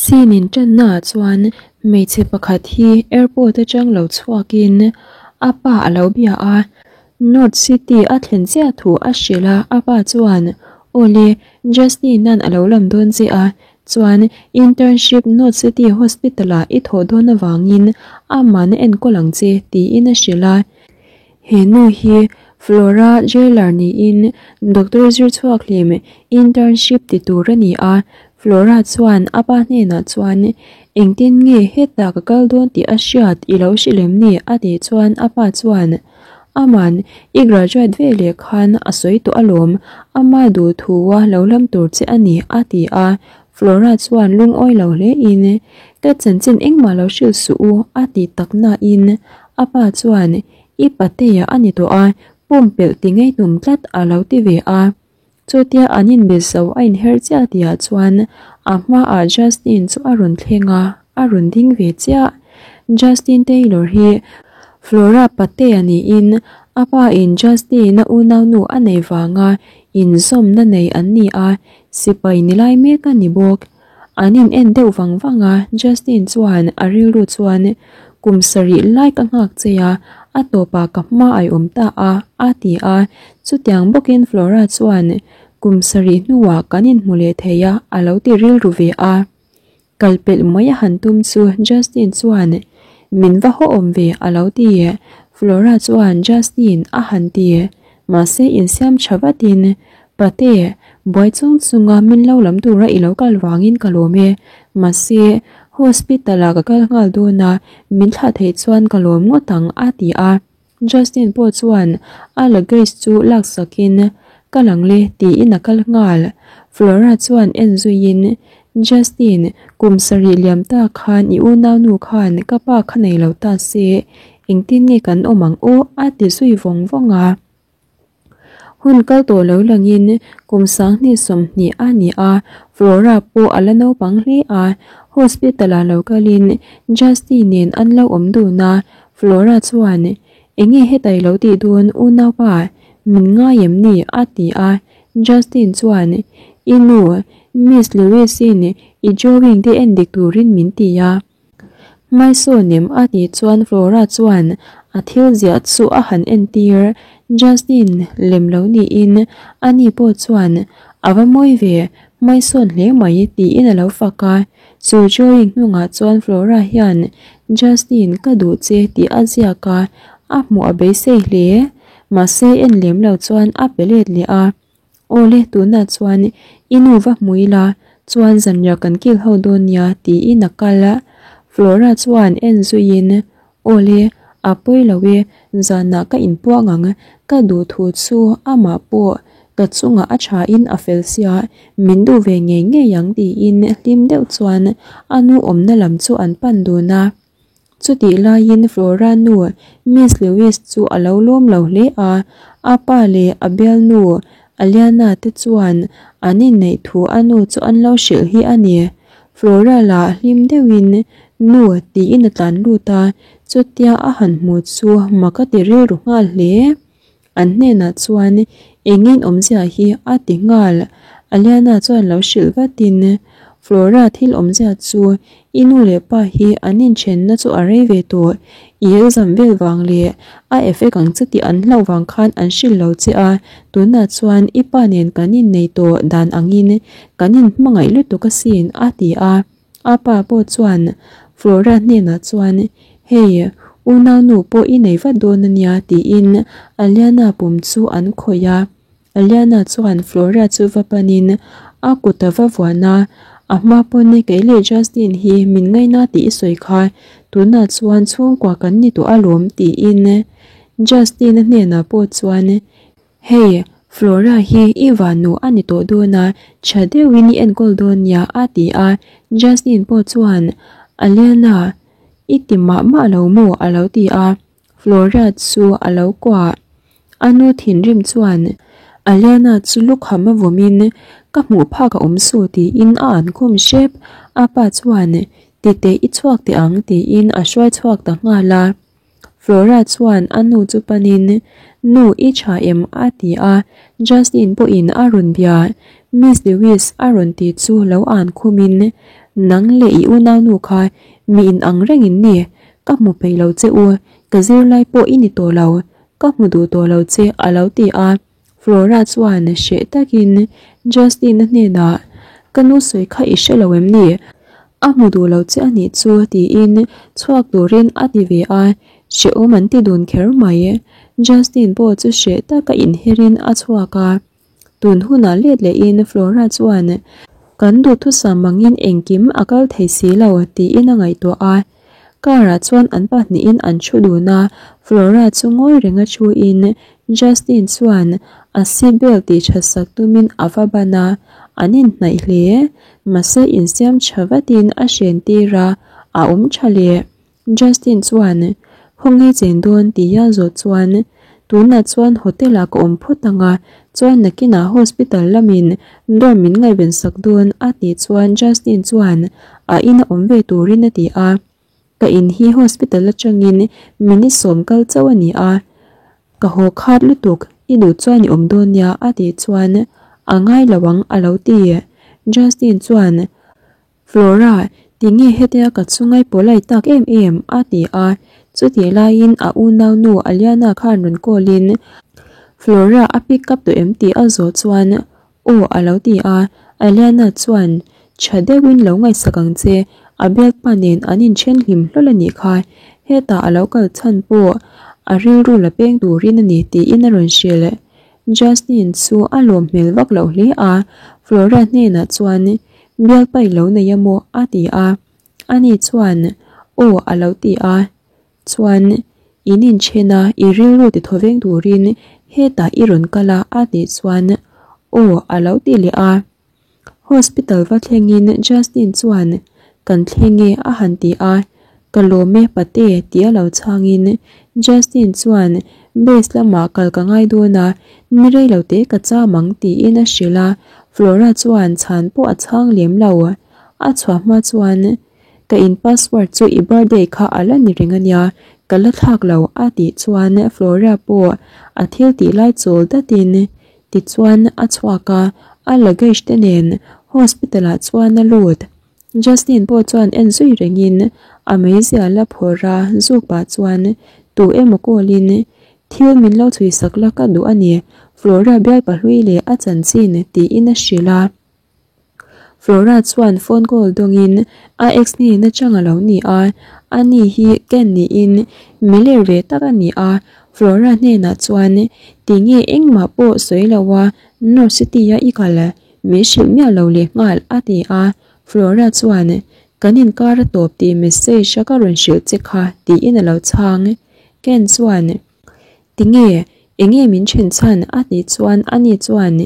Scene in tanna ah chuan hmeichhe pakhat hi airport atang lo chhuakin a pa a lo bia a, North City a thlen chiah thu a hrilh a, a pa chuan Awle, Justin an a lo lam dawn che a, chuan internship North City Hospital ah i thawh dawn avangin aman a enkawl ang che tiin a hrilh a. He nu hi Flora Jailer niin Doctor zir chhuak hlim internship ti tur a ni a, Flora chuan a pa hnenah chuan engtin nge hetah ka kal dawn tih a hriat i lo hrilh em ni a tih chuan a pa chuan Aman i graduate ve leh khan a sawi tawh alawm, ama duh thua lo lam tur che a ni a ti a, Flora chuan lungawi lo hle in ka chanchin engmah lo hrilh suh u a ti tak nain a pa chuan i patea a ni tawh a, pumpelh ti ngei tum tlat a lo ti ve a. Chutia an inbe zo a inher chiah tihah chuan a hmaah Justin chu a rawn thleng a, a rawn ding ve chiah. Justin Taylor hi Flora patea niin a pa in Justin a unaunu a nei vanga inzawmna nei an ni a, sipai ni lai mek a ni bawk. An in en deuh vang vang a, Justin chuan a rilru chuan kum sarih lai ka nghak che a, a tawpah ka hma a awm ta a, a ti a. Chutiang bawkin Flora chuan kum sarih hnuah kan inhmu leh thei a, a lo ti rilru ve a. Kal pelh mai a han tum chu Justin chuan min va haw awm ve a lo ti. Flora chuan Justin a han ti. Mahse insiam tha vatin Pate, buai chung chunga min lo lam tura i lo kal vangin ka lawm e. Mahse, hospital ah ka kal nghal dawn a, min thlah theih chuan ka lawm ngawt ang a ti a. Justin pawh chuan a luggage chu laksakin Ka lang le tiin a kal nghal. Flora chuan en zuiin Justin, kum sarih liam ta khan i unaunu khan ka pa kha nei lo ta se, engtin nge kan awm ang aw a ti zui vawng vawng a. Hun kal tawh lo langin kum sanghnih 20 a ni a, Flora pawh a la naupang hle a, hospital ah lo kalin Justy nen an lo awm dun a, Flora chuan Enge hetai lo tih dawn unaupa min ngai em ni a ti a, Justin chuan I nu Miss Lewis-in i drawing te en dik turin min ti a. Hmaisawn em a tih chuan Flora chuan a thil ziah chu a han entir. Justin lem lo niin ani pawh chuan a va mawi ve, hmaisawn hle mai tiin a lo fak a. Chu drawing hnungah chuan Flora hian Justin ka duh che tih a ziak a, a hmuh a beisei hle. Mahse en lem lo chuan a pe let leh a. Awle tunah chuan i nu va hmu ila chuan zanriah kan kil ho dawn nia tiin a kal a. Flora chuan en zuiin Awle a pawi lo e zanah ka inpuang ang ka duh thu chu amah pawh ka chungah a thain a fel sia min duh ve ngei ngei ang tiin hlim deuh chuan a nu awmna lam chu an pan dun a. Chutih laiin Flora nu Miss Lewis chu a lo lawm lo hle a, a pa leh a bialnu Aliana te chuan an inneih thu a nu chu an lo hrilh hi a ni. Flora lah hlim deuhin Nu tiin a tlan lut a, chutia a han hmu chu mak a ti rilru nghal hle. An hnenah chuan engin awmzia hi a ti nghal. Aliana chuan lo hrilh vatin, Flora thil awmzia chu i nu leh pa hi an inthenna chu a rei ve tawh. I exam vel vang leh a effect ang che tih an hlauh vang khan an hrilh lo che a, tunah chuan i pa nen kan innei tawh dan angin kan inhmangaih lutuk asin a ti a. A pa pawh chuan Flora hnenah chuan, Hei, unaunu pawh i nei vat dawn a nia tiin Aliana pum chu an khawih a. Aliana chuan Flora chu va panin a kut a va vuan a, A hma pawn kei leh Justin hi min ngaina tih i sawi kha, tunah chuan chhungkua kan ni tawh alawm tiin Justin-a hnenah pawh chuan, Hei, Flora hi i vannu a ni tawh dawn a, tha deuhin i enkawl dawn nia a ti a, Justin pawh chuan Aliana i ti mah mah lo maw a lo ti a, Flora chu a lo kuah. A nu thinrim chuan Aliana chu lukham a vawmin ka hmuh phak a awm suh tiin a an khum hrep, a pa chuan titeh i chhuak teh ang tiin a hruai chhuak ta nghal a. Flora chuan a nu chu panin, Nu i tha em? a ti a, Justin pawhin a rawn bia. Miss Lewis a rawn ti chu lo an khumin, Nang leh i unaunu kha mi in ang reng in ni, ka hmu peih lo che u, ka zirlai pawh i ni tawh lo, ka hmu duh tawh lo che a lo ti a. Flora chuan hreh takin Justin-a hnenah, Ka nu sawi kha i hre lo em ni? A hmu duh lo che a nih chu tiin chhuak turin a ti ve a, hrehawm an ti dun kher mai. Justin pawh chu hreh taka inherin a chhuak a. Tun hunah let lehin Flora chuan, Kan duhthusam angin engkim a kal thei si lo tiin a ngaihtuah a. Car ah chuan an pahnihin an thu dun a, Flora chu ngawi renga thuin Justin chuan a seat belt tih that sak tumin a va ban a, an inhnaih hle. Mahse insiam tha vatin a hren tir a, a awm tha leh. Justin chuan, Khawnge chen dawn? tia zawh chuan, Tunah chuan hotel ah ka awm phawt ang a, chuan nakinah hospital lamin dorm min ngaihven sak dawn a tih chuan Justin chuan a ina awm ve turin a ti a. Ka in hi hospital atangin minute sawm kal chauh a ni a, ka haw khat lutuk, i duh chuan i awm dawn nia a tih chuan a ngai lo ang a lo ti. Justin chuan, Flora, tinge hetia ka chungai polite tak em em? a ti a, chutih laiin a unaunu Aliana khan rawn call in Flora a pick up tawh em tih a zawh chuan aw a lo ti a, Aliana chuan tha deuhin lo ngaihsak ang che, a bialpa nen an inthen hlim hlawl a nih kha, hetah a lo kal chhan pawh a rilru la peng turin a ni tiin a rawn hrilh. Justin chu a lawm hmel vak loh hle a, Flora hnenah chuan Bialpa i lo nei a maw? a ti a, ani chuan Aw a lo ti a, chuan In inchen a, i rilru ti thaw veng turin hetah i rawn kal a a tih chuan Aw a lo ti leh a. Hospital va thlengin Justin chuan Kan thleng e a han ti a, Ka lawm e pate tia lo chhangin Justin chuan Base lamah kal ka ngai dawn a, ni rei lo te ka cham ang tiin a hrilh a, Flora chuan chhan pawh a chhang lem lo. A chhuah hma chuan Ka in password chu i birthday kha a la ni reng a nia, ka la thlak lo a tih chuan Flora pawh a thil tih lai chawl datin tichuan a chhuak a, a luggage te nen hospital ah chuan a lut. Justin pawh chuan en zui rengin a meizial la phawrh a, zuk pah chuan tu emaw call in thil min lo chhui sak la ka duh a ni, Flora bialpa hlui leh a chanchin tiin a hrilh a. Flora chuan phone call dawngin a ex hnena chang a lo ni a, ani hi Ken niin miler ve tak a ni a, Flora hnenah chuan tinge engmah pawh sawi lo a North City a i kal Min hrilh miah lo leh nghal a ti a, Flora chuan kan inkar a tawp tih message a ka rawn hrilh che kha tiin a lo chhang. Ken chuan Tinge, enge min then chhan a tih chuan ani chuan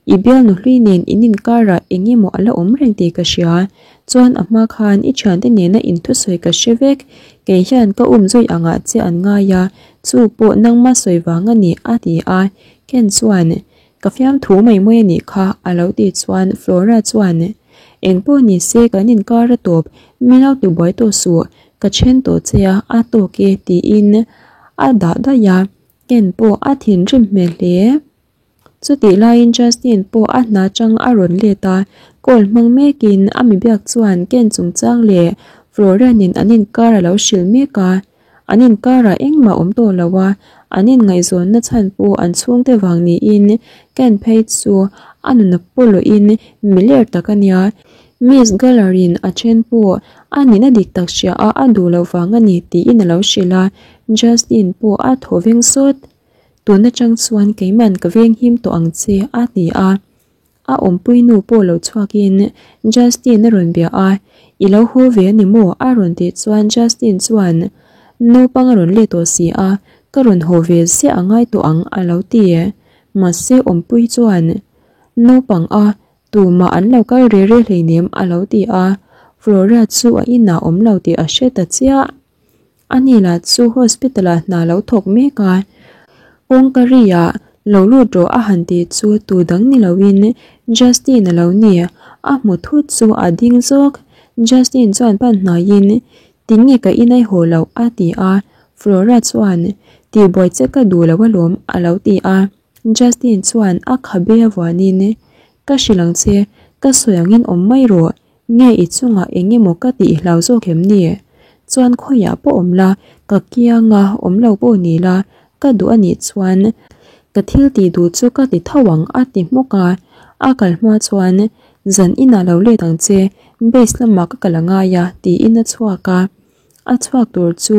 I bialnu hlui nen in inkarah eng emaw a la awm reng tih ka hria, chuan a hma khan i thiante nena inthusawi ka hre vek, kei hian ka um zui angah che an ngai a, chu pawh nangma sawi vang a ni a ti a, Ken chuan Ka fiamthu mai mai a nih kha a lo tih chuan Flora chuan Engpawh ni se kan inkar a tawp, min lo tibuai tawh suh, ka then tawh che a, a tawk e tiin a dah daih a, Ken pawh a thinrim hmel hle. Chutih laiin Justin pawh a hna chang a rawn let a, call hmang mekin a mi biak chuan Ken chungchang leh Flora nen an inkar a lo hrilh mek a. An inkarah engmah awm tawh lo a, an inngaihzawnna chhan pawh an chhungte vang niin Ken phei chu a nuna pawlawhin miler tak a nia. Miss Geller-in a then pawh a nihna dik tak hria a a duh loh vang a ni tiin a lo hrilh a, Justin pawh a thaw veng sawt. Tun atang chuan keiman ka venghim tawh ang che a ti a. A awmpui nu pawh lo chhuakin Justin a rawn bia a, I lo haw ve a ni maw? a rawn tih chuan Justin chuan Naupang a rawn let tawh si a, ka rawn haw ve ziah a ngai tawh ang a lo ti. Mahse awmpui chuan Naupang a, tumah an lo kal re re hleinem a lo ti a, Flora chu a inah awm lo tih a hre ta chiah. Ani lah chu hospital ah hna lo thawk mek a, kawngka ri ah lo lut rawh a han tih chu tu dang ni lo in Justin a lo ni, a hmu thut chu a ding zawk, Justin chuan pan hnai in tinge ka inai haw loh a ti a, Flora chuan tihbuai che ka duh lo alawm a lo ti a, Justin chuan a khabe a vuan in ka hrilh ang che ka sawi ang in awm mai rawh. Nge i chungah eng emaw ka tih i hlau zawk em ni? Chuan khawiah pawh awm la, ka kianga awm lo pawh ni la, ka duh a nih chuan ka thil tih duh chu ka ti tho ang a ti hmuk a. A kal hma chuan zan inah lo let ang che, base lamah ka kal a ngai a tiin a chhuak a. A chhuak tur chu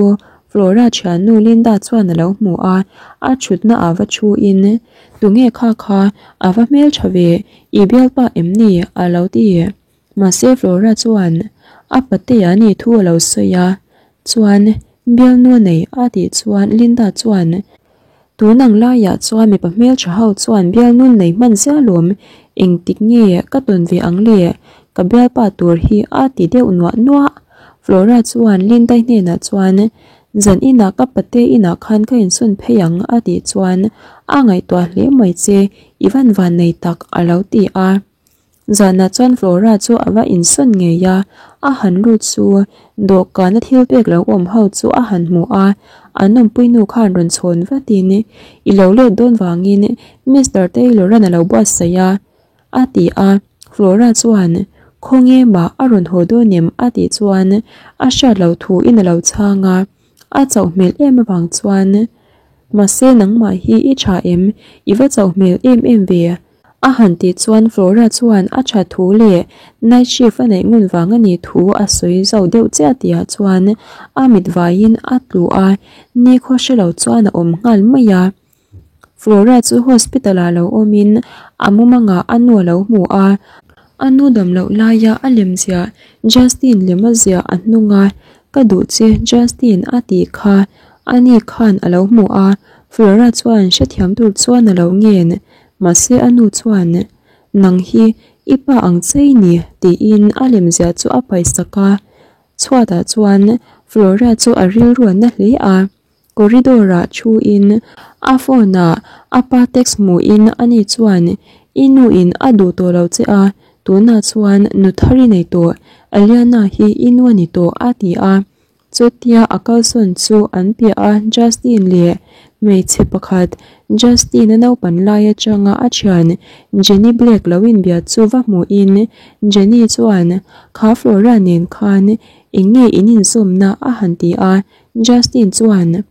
Flora thiannu Linda chuan a lo hmu a, a thutna ah va thu in, Tunge kha kha, a va hmeltha ve, i bialpa em ni? a lo ti. Mahse Flora chuan a patea ni thu a lo sawi a, chuan bialnu a nei a tih chuan Linda chuan, Tun ang laiah chuan mipa hmeltha ho chuan bialnu nei hman zia lawm, engtik nge ka tawn ve ang le, ka bialpa tur hi a ti deuh nuah nuah. Flora chuan Lindai hnenah chuan, Zan inah ka pate inah khan ka insawn phei ang a tih chuan a ngaihtuah hle mai che, i van van nei tak a lo ti a. Zanah chuan Flora chu a va insawn ngei a, a han lut chu dawhkana thil pek lo awm ho chu a han hmu a, an awmpui nu khan rawn chhawn vatin, I lo let dawn vangin Mister Taylor-a'n a lo buatsaih a, a ti a. Flora chuan, Khawnge mah a rawn haw dawn em? a tih chuan a hriat loh thuin a lo chhang a, a chauh hmel em avang chuan, Mahse nangmah hi i tha em? I va chauh hmel em em ve? A han tih chuan Flora chuan a tha thu leh night shift a neih ngun vang a nih thu a sawi zo deuh chiah tihah chuan a mit vaiin a tlu a, nikhaw hre lo chuan a awm nghal mai a. Flora chu hospital ah lo awmin a mumangah a nu a lo hmu a, a nu dam loh laia a lem ziah Justin lem a ziah a hnung a, Ka duh che Justin a tih kha ani khan a lo hmu a, Flora chuan hrethiam tur chuan a lo ngen. Mahse a nu chuan, Nang hi i pa ang che i ni, tiin a lemziah chu a paisak a. Chhuatah chuan Flora chu a rilru a na hle a. Corridor-ah thuin a phone-ah a pa text hmuhin ani chuan, I nuin a duh tawh lo che a, tunah chuan nu thar i nei tawh, Eliana hi i nu a ni tawh, a ti a. Chutia a kalsawn chu an piah a, Justin leh hmeichhe pakhat, Justin-a naupan lai atanga a thian Jenny Blake lo inbia chu va hmuhin Jenny chuan, Kha Flora nen khan eng nge in inzawmna? a han ti a, Justin chuan,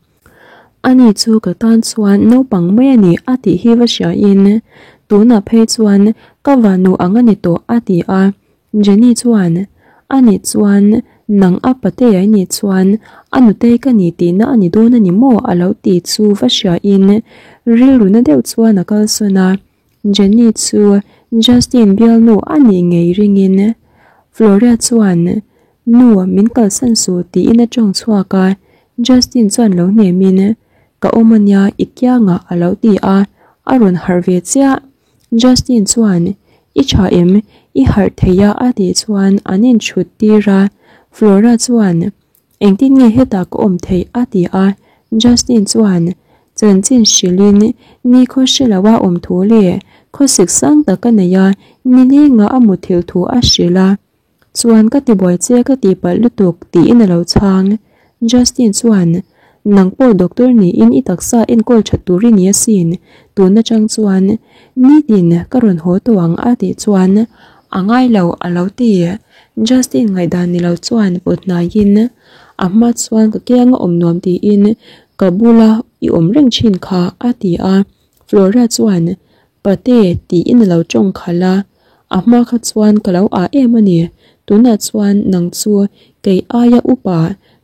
Ani chu ka tan chuan naupang mai a ni a tih hi va hriain, tunah phei chuan ka vanu ang a ni tawh a ti a. Jenny chuan, A nih chuan, nang a patea i nih chuan a nutei ka ni tihna a ni dawn a ni maw? a lo ti chu va hriain rilruna deuh chuan a kalsawn a. Jenny chu Justin bialnu a nih ngei ringin Floria chuan, Nu, min kalsan suh tiin a tawng chhuak a. Justin chuan lo hnemin, Ka awm a nia, i kiangah a lo ti a, a rawn harh ve chiah. Justin chuan, I tha em? I harh thei a a tih chuan an inchhut tir a. Flora chuan, Engtin nge hetah ka awm theih? a ti a. Justin chuan, Chanchin hrilhin nikhaw hre lo a awm thu leh khawsik sang tak a nei a, nilenga a muthilh thu a hrilh a. Chuan ka ti buai che ka tih palh lutuk tiin a lo chhang. Justin chuan, Nang pawh doctor niin i taksa enkawl that tur i ni asin, tun atang chuan nitin ka rawn haw tawh ang a tih chuan a ngai lo a lo ti. Justin ngaihdan ni lo chuan pawt hnaiin a hma chuan ka kianga awm nuam tiin ka bula i awm reng thin kha a ti a. Flora chuan, Pate tiin a lo tawng khalh a. A hma kha chuan ka lo ah em a ni, tunah chuan nang chu kei aia upa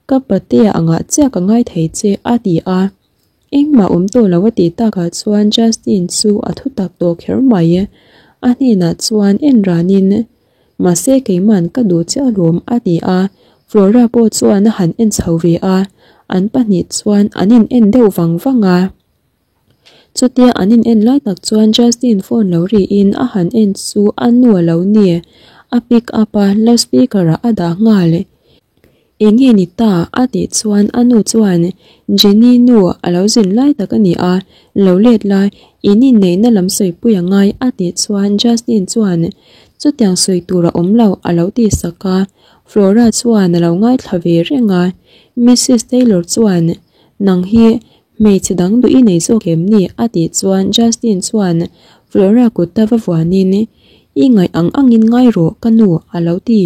ka patea angah chiah ka ngai thei che a ti a. Engmah awm tawh lo a tih takah chuan Justin chu a thu tak tawh kher mai. A hnenah chuan en ranin, Mahse keiman ka duh chiah alawm a ti a, Flora pawh chuan a han en chho ve a, an pahnih chuan an in en deuh vang vang a. Chutia an in en lai tak chuan Justin phone lo riin a han en chu a nu a lo ni. A pick up a, loudspeaker ah a dah nghal. Eng nge ni ta? a tih chuan a nu chuan Jenny nu a lo zin lai tak a ni a, lo let la, in inneihna lam sawipui a ngai a tih chuan Justin chuan chutiang sawi tur a awm lo a lo ti sak a. Flora chuan a lo ngaithla ve reng a. Missus Taylor chuan Nang hi Hmeichhe dang duh i nei zawk em ni? a tih chuan Justin chuan Flora kut ta va vuanin, I ngaih ang angin ngai rawh ka nu a lo ti.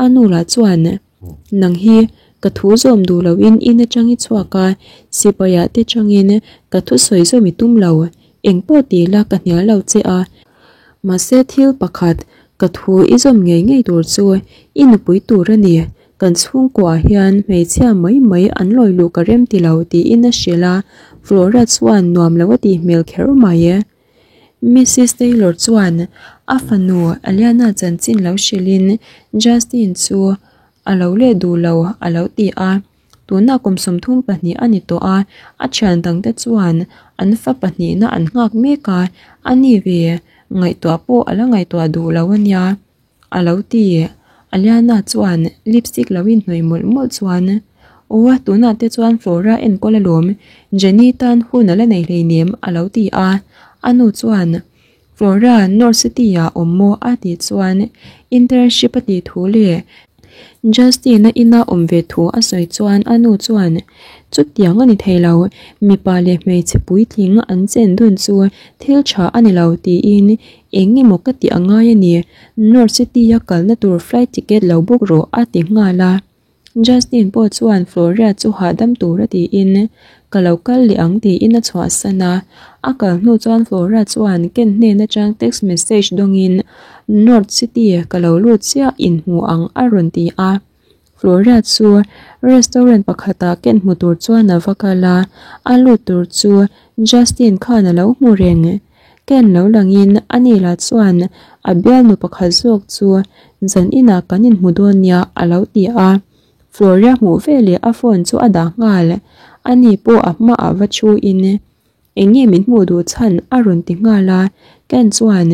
A nu lah chuan, Nang hi ka thu zawm duh loin in atang i chhuak a, sipaiah te changin ka thusawi zawm i tum lo. Engpawh ti la ka hnial lo che a. Mahse thil pakhat ka thu i zawm ngei ngei tur chu i nupui tur a ni. Kan chhungkuaah hian hmeichhia mai mai an lawi luh ka rem ti lo tiin a hrilh a, Flora chuan nuam lo a tih hmel kher mai. Missis Taylor chuan a fanu Aliana chanchin lo hrilhin Justin chu a lo leh duh lo a lo ti a. Tunah kum 32 a ni tawh a, a thian dangte chuan an fa pahnihna an nghak mek a, a ni ve ngaihtuah pawh a la ngaihtuah duh lo a nia a lo ti. Aliana chuan lipstick lo inhnawih mawlh mawlh chuan, Aw, tunah te chuan Flora enkawl alawm, Jenny tan hun a la nei hleinem a lo ti a. A nu chuan, Flora, North City-ah awm maw? a tih chuan internship a tih thu leh Justin-a ina awm ve thu a sawi chuan a nu chuan, Chutiang a ni thei lo, mipa leh hmeichhe puitling an chen dun chu thil tha a ni lo tiin eng emaw ka tih a ngai a ni, North City-a kalna tur flight ticket lo book rawh a ti nghal a. Justin pawh chuan Floria chu hahdam tur a tiin ka lo kal leh ang tiin a chhuahsan a. A kal hnu chuan Flora chuan Ken hnen atang text message dawngin North City ka lo lut chiah inhmu ang a rawn ti a. Floria chu restaurant pakhatah Ken hmu tur chuan a va kal a, a lut tur chu Justin khan a lo hmu reng. Ken lo langin a ni lah chuan a bialnu pakhat zawk chu zan inah kan inhmu dawn nia a lo ti a. Floria hmuh veleh a phone chu a dah nghal. A ni pawh a hmaah va thu in eng nge min hmuh duh chhan a rawn ti nghal a. Ken chuan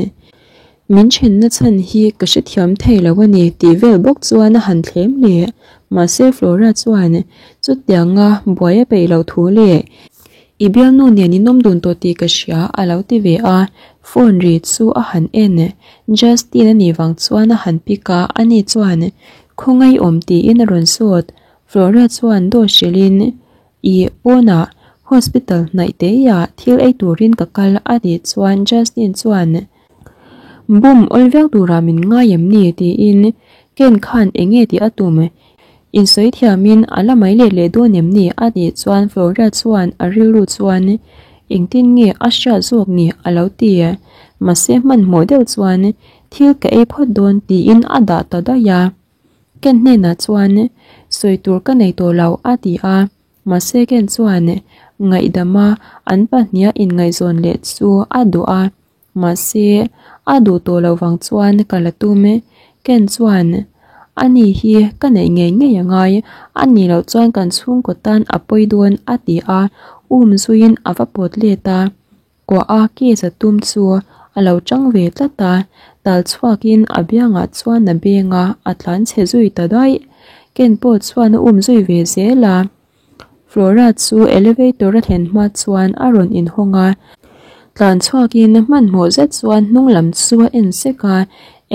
min thenna chhan hi ka hrethiam thei lo a ni tih vel bawk chuan a han thlem leh. Mahse Flora chuan chutianga buai a peih loh thu leh I bialnu nen in awm dun tawh tih ka hria a lo ti ve a, phone ri chu a han en. Justin a nih vang chuan a han pick a, ani chuan Khawngaih awm tiin a rawn sawt. Flora chuan dawt hrilhin Ih, pawnah hospital hnaih teiah thil ei turin ka kal a tih chuan Justin chuan Bum awl viau turah min ngai em ni? tiin Ken khan eng nge tih a tum? Insawi thiamin a la mai let leh dawn em ni? a tih chuan Flora chuan a rilru chuan engtin nge a hriat zawk ni a lo ti. Mahse hmanhmawh deuh chuan thil ka ei phawt dawn tiin a dah ta daih a. Ken hnenah chuan sawi tur ka nei tawh lo a ti a. Mahse Ken chuan ngaihdama an pahniha inngaihzawn leh chu a duh a. Mahse, a duh tawh loh vang chuan ka la tum e. Ken chuan, Ani hi ka neih ngei ngei a ngai, a nih loh chuan kan chhungkaw tan a pawi dawn a ti a, um zuiin a va pawt let a. Kuah a case a tum chu a lo tang ve tlat a, tal chhuakin a biangah chuan a beng a, a tlan chhe zui ta daih. Ken pawh chuan a um zui ve zel a. Flora chu elevator a thlen hma chuan a rawn inhawng a, tlan chhuakin hmanhmawh zet chuan hnung lam chu a en sek a,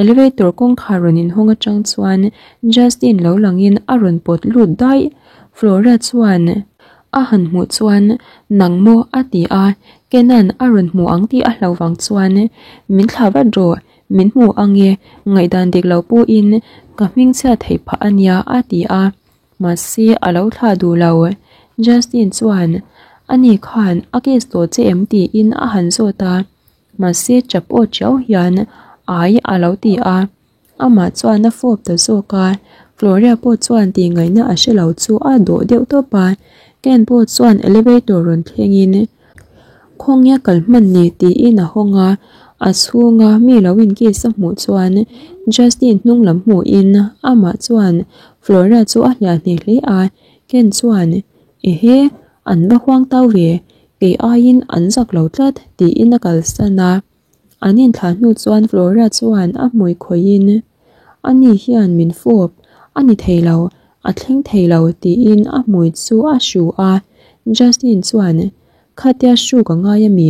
elevator kawngkhar rawn inhawng atang chuan Justin lo langin a rawn pawt lut daih. Flora chuan a han hmuh chuan Nang maw? a ti a, Kenan a rawn hmu ang tih a hlauh vang chuan Min thlah vat rawh, min hmu ange, ngaihdan dik lo pawhin ka hmingchhiat theih phah a nia a ti a. Mahse a lo thlah duh lo. Justin chuan, Ani khan a case tawh che em? tiin a han zawt a. Mahse chap aw chiau hian Ai a lo ti a. Amah chuan a fawp ta zawk a. Gloria pawh chuan tihngaihna a hre lo chu a dawh deuh tawp a. Ken pawh chuan elevator rawn thlengin Khawnge kal hman ni? tiin a hawng a. A chhunga mi lo inkiss a hmuh chuan Justin hnung lam hmuhin amah chuan Flora chu a hliah hneh hle a. Ken chuan, Ehe, an va huang tau ve, kei aiin an zak lo tlat, tiin a kalsan a. An inthlah hnu chuan Flora chuan a hmui khawihin, Ani hian min fawp, a ni thei lo, a thleng thei lo tiin a hmui chu a hru a. Justin chuan, Khatia hru ka ngai ami?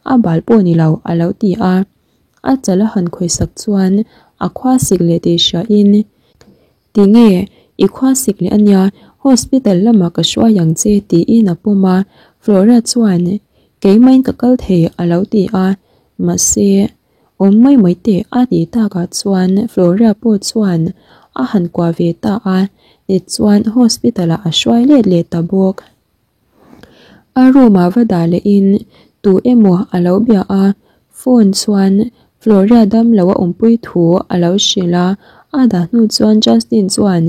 A bal pawh ni lo a lo ti a. A chal a han khawisak chuan a khua sik leh tih hriain, Tinge, i khua sik leh ania, hospital lamah ka hruai ang che tiin a pawm a. Flora chuan, Keimahin ka kal thei a lo ti a. Mahse. Awm mai mai teh a tih takah chuan Floria pawh chuan a han kuah ve ta a, tichuan hospital ah a hruai let leh ta bawk. A room ah va dah lehin tu emaw a lo bia a, phone chuan Floria damlo a awmpui thu a lo hrilh a, a dah hnu chuan Justin chuan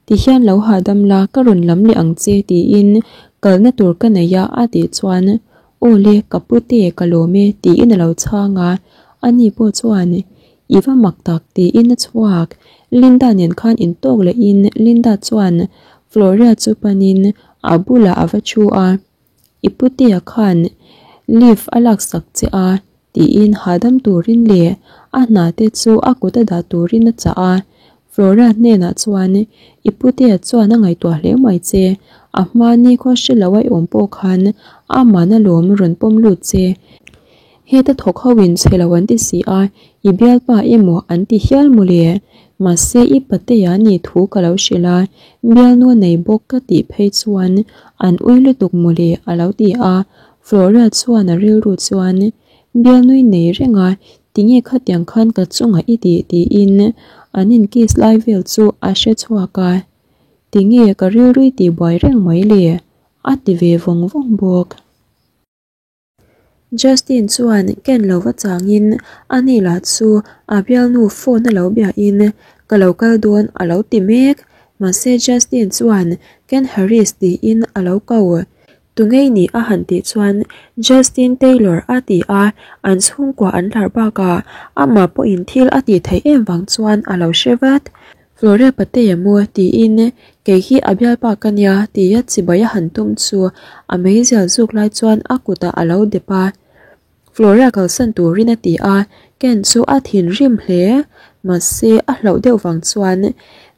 Tihian lo hahdam la ka rawn lam leh ang che tiin kalna tur ka nei a a tih chuan Aw le ka pute ka lawm e tiin a lo chhang a, ani pawh chuan I va mak tak tiin a chhuak. Linda nen khan intawk lehin Linda chuan Floria chu panin a bulah a va thu a, I putea khan leave a laksak che a tiin hahdam turin leh a hna te chu a kut a dah turin a chah a. Flora hnenah chuan, I putea chuan a ngaihtuah hle mai che, a hma nikhaw hre lo a i awm pawh khan aman alawm rawn pawm lut che. Heta thawk ho in chhe lo an ti si a, i bialpa emaw an ti hial mawle. Mahse i patea ni thu ka lo hrilh a, bialnu a nei bawk ka tih phei chuan an ui lutuk mawle a lo ti a. Flora chuan a rilru chuan, Bialnui nei reng a, tinge khatiang khan ka chungah i tih tiin an inkiss lai vel chu a hre chhuak a, tinge ka rilrui tihbuai reng mai le a ti ve vawng vawng bawk. Justin chuan ken lo va changin a ni lah chu a bialnu phone a lo biahin ka lo kal dawn a lo ti mek, mahse Justin chuan Ken Harris tiin a lo ko. Tungei ni a han tih chuan Justin Taylor a ti a, an chhungkua an hlar bakah amah pawhin thil a tih theih em vang chuan a lo hre vat. Floria Patea maw tiin kei hi a bialpa ka nia tia chibai a han tum chu a meizial zuk lai chuan a kutah a lo dep a. Floria kalsan turin a ti a, Ken chu a thinrim hle. Mahse a hlauh deuh vang chuan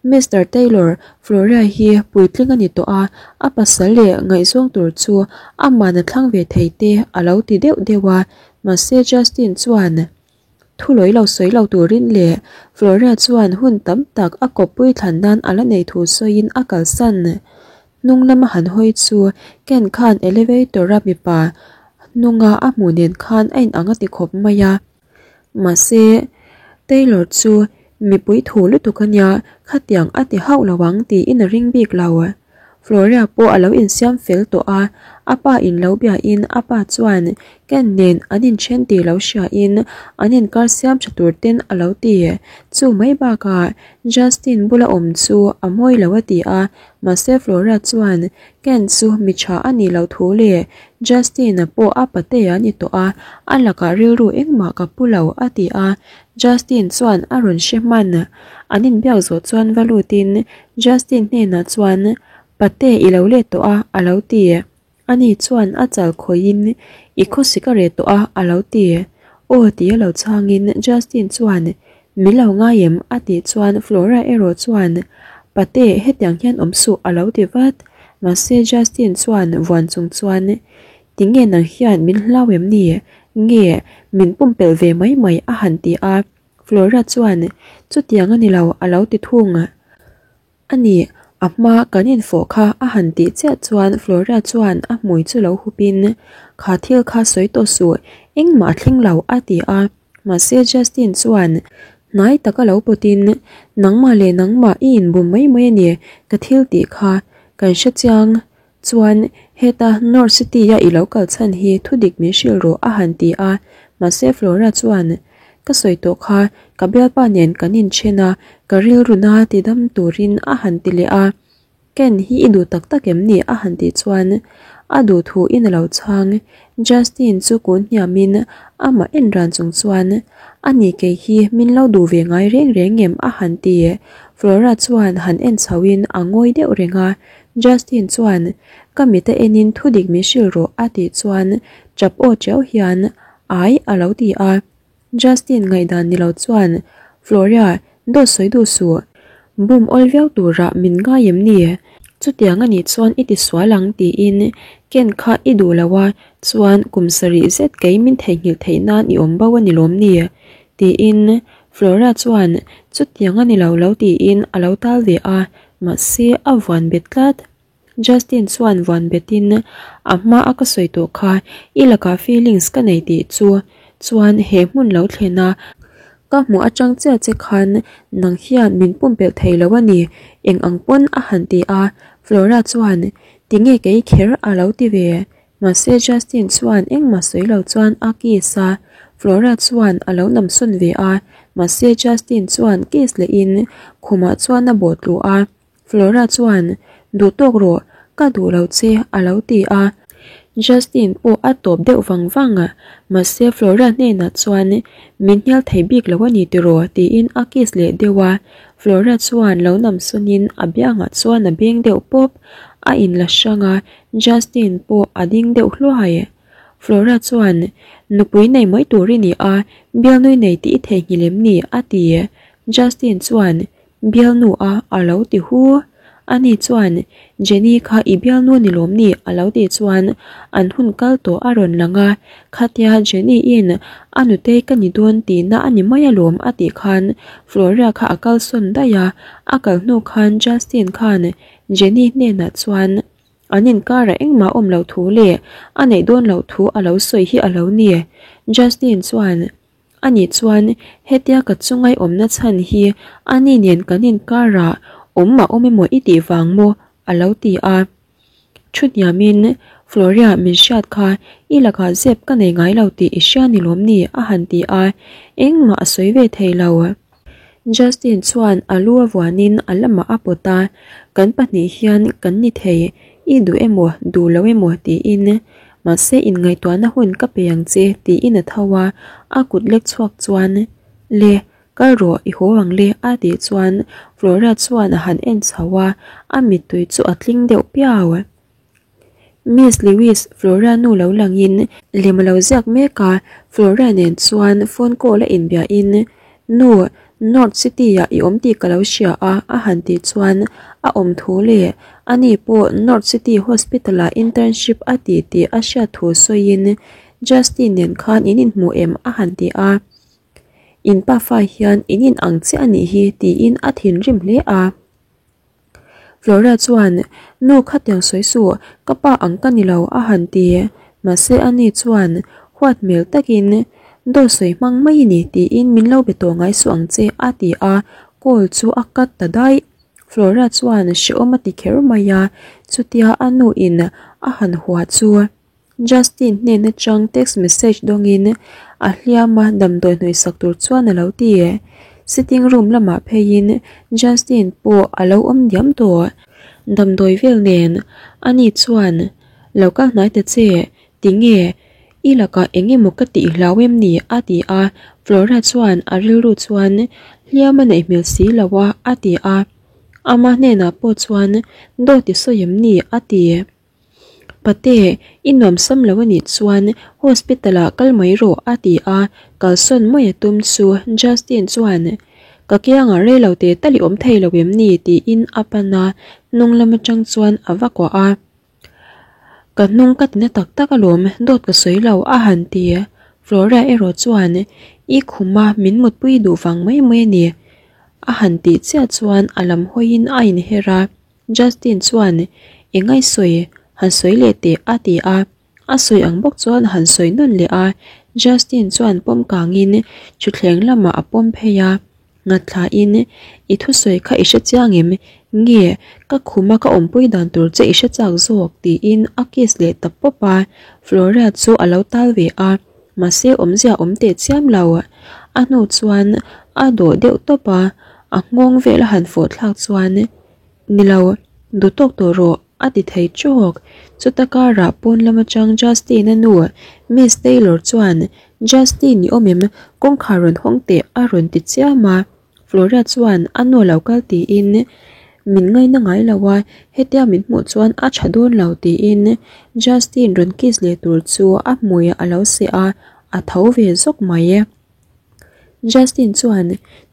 Mister Taylor, Floria hi puitling a ni tawh a, a pasal leh ngaihzawng tur chu aman a thlang ve thei te a lo ti deuh deuh a, mahse Justin chuan Thu lawi lo sawi lo turin leh Floria chuan hun tam tak a kawppui thlan nan a la nei thu sawiin a kalsan. Hnung lama han hawi chu Ken khan elevator a mipa hnunga a hmuh nen khan a inang a ti khawp mai a. Mahse, Taylor chu mipui thu lutuk a nia, khatiang a ti hauh lo ang tiin a ring bik lo. Floria pawh a lo insiam fel tawh a, a pa in lo biain a pa chuan Ken nen an inthen tih lo hriain an inkar siam tha tur ten a lo ti. Chu mai bakah Justin bula awm chu a mawi lo a ti a, mahse Flora chuan Ken chu mi tha a nih loh thu leh Justin-a pawh a patea a ni tawh a, a lakah rilru engmah ka pu lo a ti a, Justin chuan a rawn hre hman. An inbiak zawh chuan va lutin Justin hnenah chuan, Pate i lo let tawh a, a lo ti. Ani chuan a chal khawihin, I khawsik a reh tawh a, a lo ti. Aw ti a lo chhangin Justin chuan, Min lo ngai em? a tih chuan Flora erawh chuan, Pate hetiang hian awm suh, a lo ti vat. Mahse Justin chuan vuan chung chuan, Tinge nang hian min hlau em ni? Nge min pumpelh ve mai mai? a han ti a. Flora chuan, Chutiang a ni lo, a lo ti thung. A ni, a hma kan infawh kha a han tih chiah chuan Flora chuan a hmui chu lo hupin, Kha thil kha sawi tawh suh, engmah a thleng lo, a ti a. Mahse Justin chuan hnai taka lo pawtin, Nangmah leh nangmah i inbum mai mai a ni, ka thil tih kha kan hre chiang. Chuan, heta North City-a i lo kal chhan hi thudik min hrilh rawh a han ti a, mahse Flora chuan, Ka sawi tawh kha, ka bialpa nen kan inthen a, ka rilru na ti dam turin a han ti leh a. Ken hi i duh tak tak em ni? a han tih chuan a duh thu in a lo chhang. Justin chu kun hniamin amah en ran chung chuan, Ani kei hi min lo duh ve ngai reng reng em? a han ti. Flora chuan han en chhoin a ngawi deuh reng a, Justin chuan, Ka mit a enin thudik min hrilh rawh a tih chuan tap aw tiau hian, Ai a lo ti a. Justin ngaihdan ni lo chuan, Floria, dawt sawi duh suh. Bum awl viau turah min ngai em ni? Chutiang a nih chuan i ti sual ang tiin Ken kha i duh lo a, chuan kum sarih zet kei min theihnghilh theih nan i awm bo a ni lawm ni? Tiin Flora chuan chutiang a ni lo lo tiin a lo tal ve a, mahse a vuan bet tlat. Justin chuan vuan betin a hma a ka sawi tawh kha i lakah feelings ka nei tih chu. Chuan he hmun lo thlen a, ka hmuh atang chiah che khan nang hian min pumpelh thei lo a ni, eng ang pawn a han ti a. Flora chuan, Tinge kei kher a lo ti ve? Mahse Justin chuan engmah sawi lo chuan a kiss a, Flora chuan a lo namsawn ve a, mahse Justin chuan kiss lehin khumah chuan a bawh tluh a. Flora chuan, Duh tawk rawh, ka duh lo che a lo ti a. Justin pawh a tawp deuh vang vang a, mahse Flora hnenah chuan, Min hnial thei bik lo a ni tiraw? tiin a kiss leh deuh a. Flora chuan lo namsawnin a biangah chuan a beng deuh pawp, a inla hrang a, Justin pawh a ding deuh hluai. Flora chuan, Nupui nei mai tur i ni a, bialnui nei tih i theihnghilh em ni? a ti. Justin chuan, Bialnu a a lo ti hu. Ani chuan, Jenny kha i bialnu ni lawm ni? a lo tih chuan an hun kal tawh a rawn lang a, Khatia Jenny in a nutei ka ni dawn tihna a ni mai alawm a tih khan Floria kha a kalsawn daih a, a kal hnu khan Justin khan Jenny hnenah chuan an inkarah engmah awm loh thu leh a neih dawn loh thu a lo sawi hi a lo ni. Justin chuan. Ani chuan hetia ka chungai awmna chhan hi ani nen kan inkarah awm a awm emaw i tih vang maw? a lo ti a. Thu hniamin, Floria min hriat kha i lakah zep ka nei ngai lo tih i hria ni lawm ni? a han ti a, engmah a sawi ve thei lo. Justin chuan a lu a vuanin a lamah a pawt a, Kan pahnih hian kan ni thei, i duh emaw duh lo emaw tiin mahse inngaihtuahna hun ka pe ang che tiin a tho a, a kut lek chhuak chuan Le, kal rawh i haw ang le a tih chuan Flora chuan a han en chho a, a mittui chu a tling deuh piau. Miss Lewis, Flora nu lo langin lem a lo ziak mek a, Flora nen chuan phone call a inbiahin, Nu, North City-ah i awm tih ka lo hria a, a han tih chuan a awm thu leh ani pawh North City Hospital-ah internship a ti tih a hriat thu sawiin Justin nen khan in inhmu em a han ti a, In pafa hian in inang chiah a nih hi tiin a thinrim hle a. Flora chuan, Nu khatiang sawi suh, ka pa ang ka ni lo a han ti. Mahse ani chuan huat hmel takin, Dawt sawi hmang mai i ni tiin min lo be tawh ngai suh ang che a ti a, call chu a cut ta daih. Flora chuan hrehawm a ti kher mai a, chutia a nu in a han hua chu. Justin hnen atang text message dawngin a hliam a damdawi hnawihsak tur chuan a lo ti. Sitting room lamah pheiin Justin pawh a lo awm diam tawh. Damdawi vel nen ani chuan lo kal hnai ta che, tinge i lakah eng emaw ka tih hlau em ni a ti a, Flora chuan a rilru chuan hliam a neih hmel si lo a a ti a, ama hnenah pawh chuan dawt i sawi em ni a ti. Pate, i nuam sam lo a nih chuan hospital ah kal mai rawh a ti a, kalsawn mai a tum chu Justin chuan Ka kiangah rei lo teh tal i awm thei lo em ni? tiin a pan a, hnung lam atang chuan a va kuah a. Ka hnung ka tina tak tak alawm, dawt ka sawi lo a han ti. Flora erawh chuan I khuma min mutpui duh vang mai mai a ni a han tih chiah chuan a lam hawiin a inher a. Justin chuan, I ngaihsawi, han sawi leh teh a ti a. A sawi ang bawk chuan han sawi nawn leh a. Justin chuan pawm kangin thutthleng lamah a pawm phei a. Nghathlain, I thusawi kha i hre chiang em? Nge, ka khuma ka awmpui dan tur che i hre chak zawk? tiin a kiss leh ta pawp a. Floria chu a lo tal ve a, mahse awmzia awm teh chiam lo. A hnu chuan a dawh deuh tawp a, a nghawng vel a han fawh thlak chuan Nilo, duh tawk tawh rawh, a ti thei chawk. Chuta karah pawn lam atang Justin-a nu, Miss Taylor chuan, Justin i awm em? Kawngkhar rawn hawng teh a rawn ti chiam a. Flora chuan a nu a lo kal tiin, Min ngaina ngai lo a, hetia min hmuh chuan a tha dawn lo tiin Justin rawn kiss leh tur chu a hmuiah a lo seh a, a tho ve zawk mai. Justin chuan,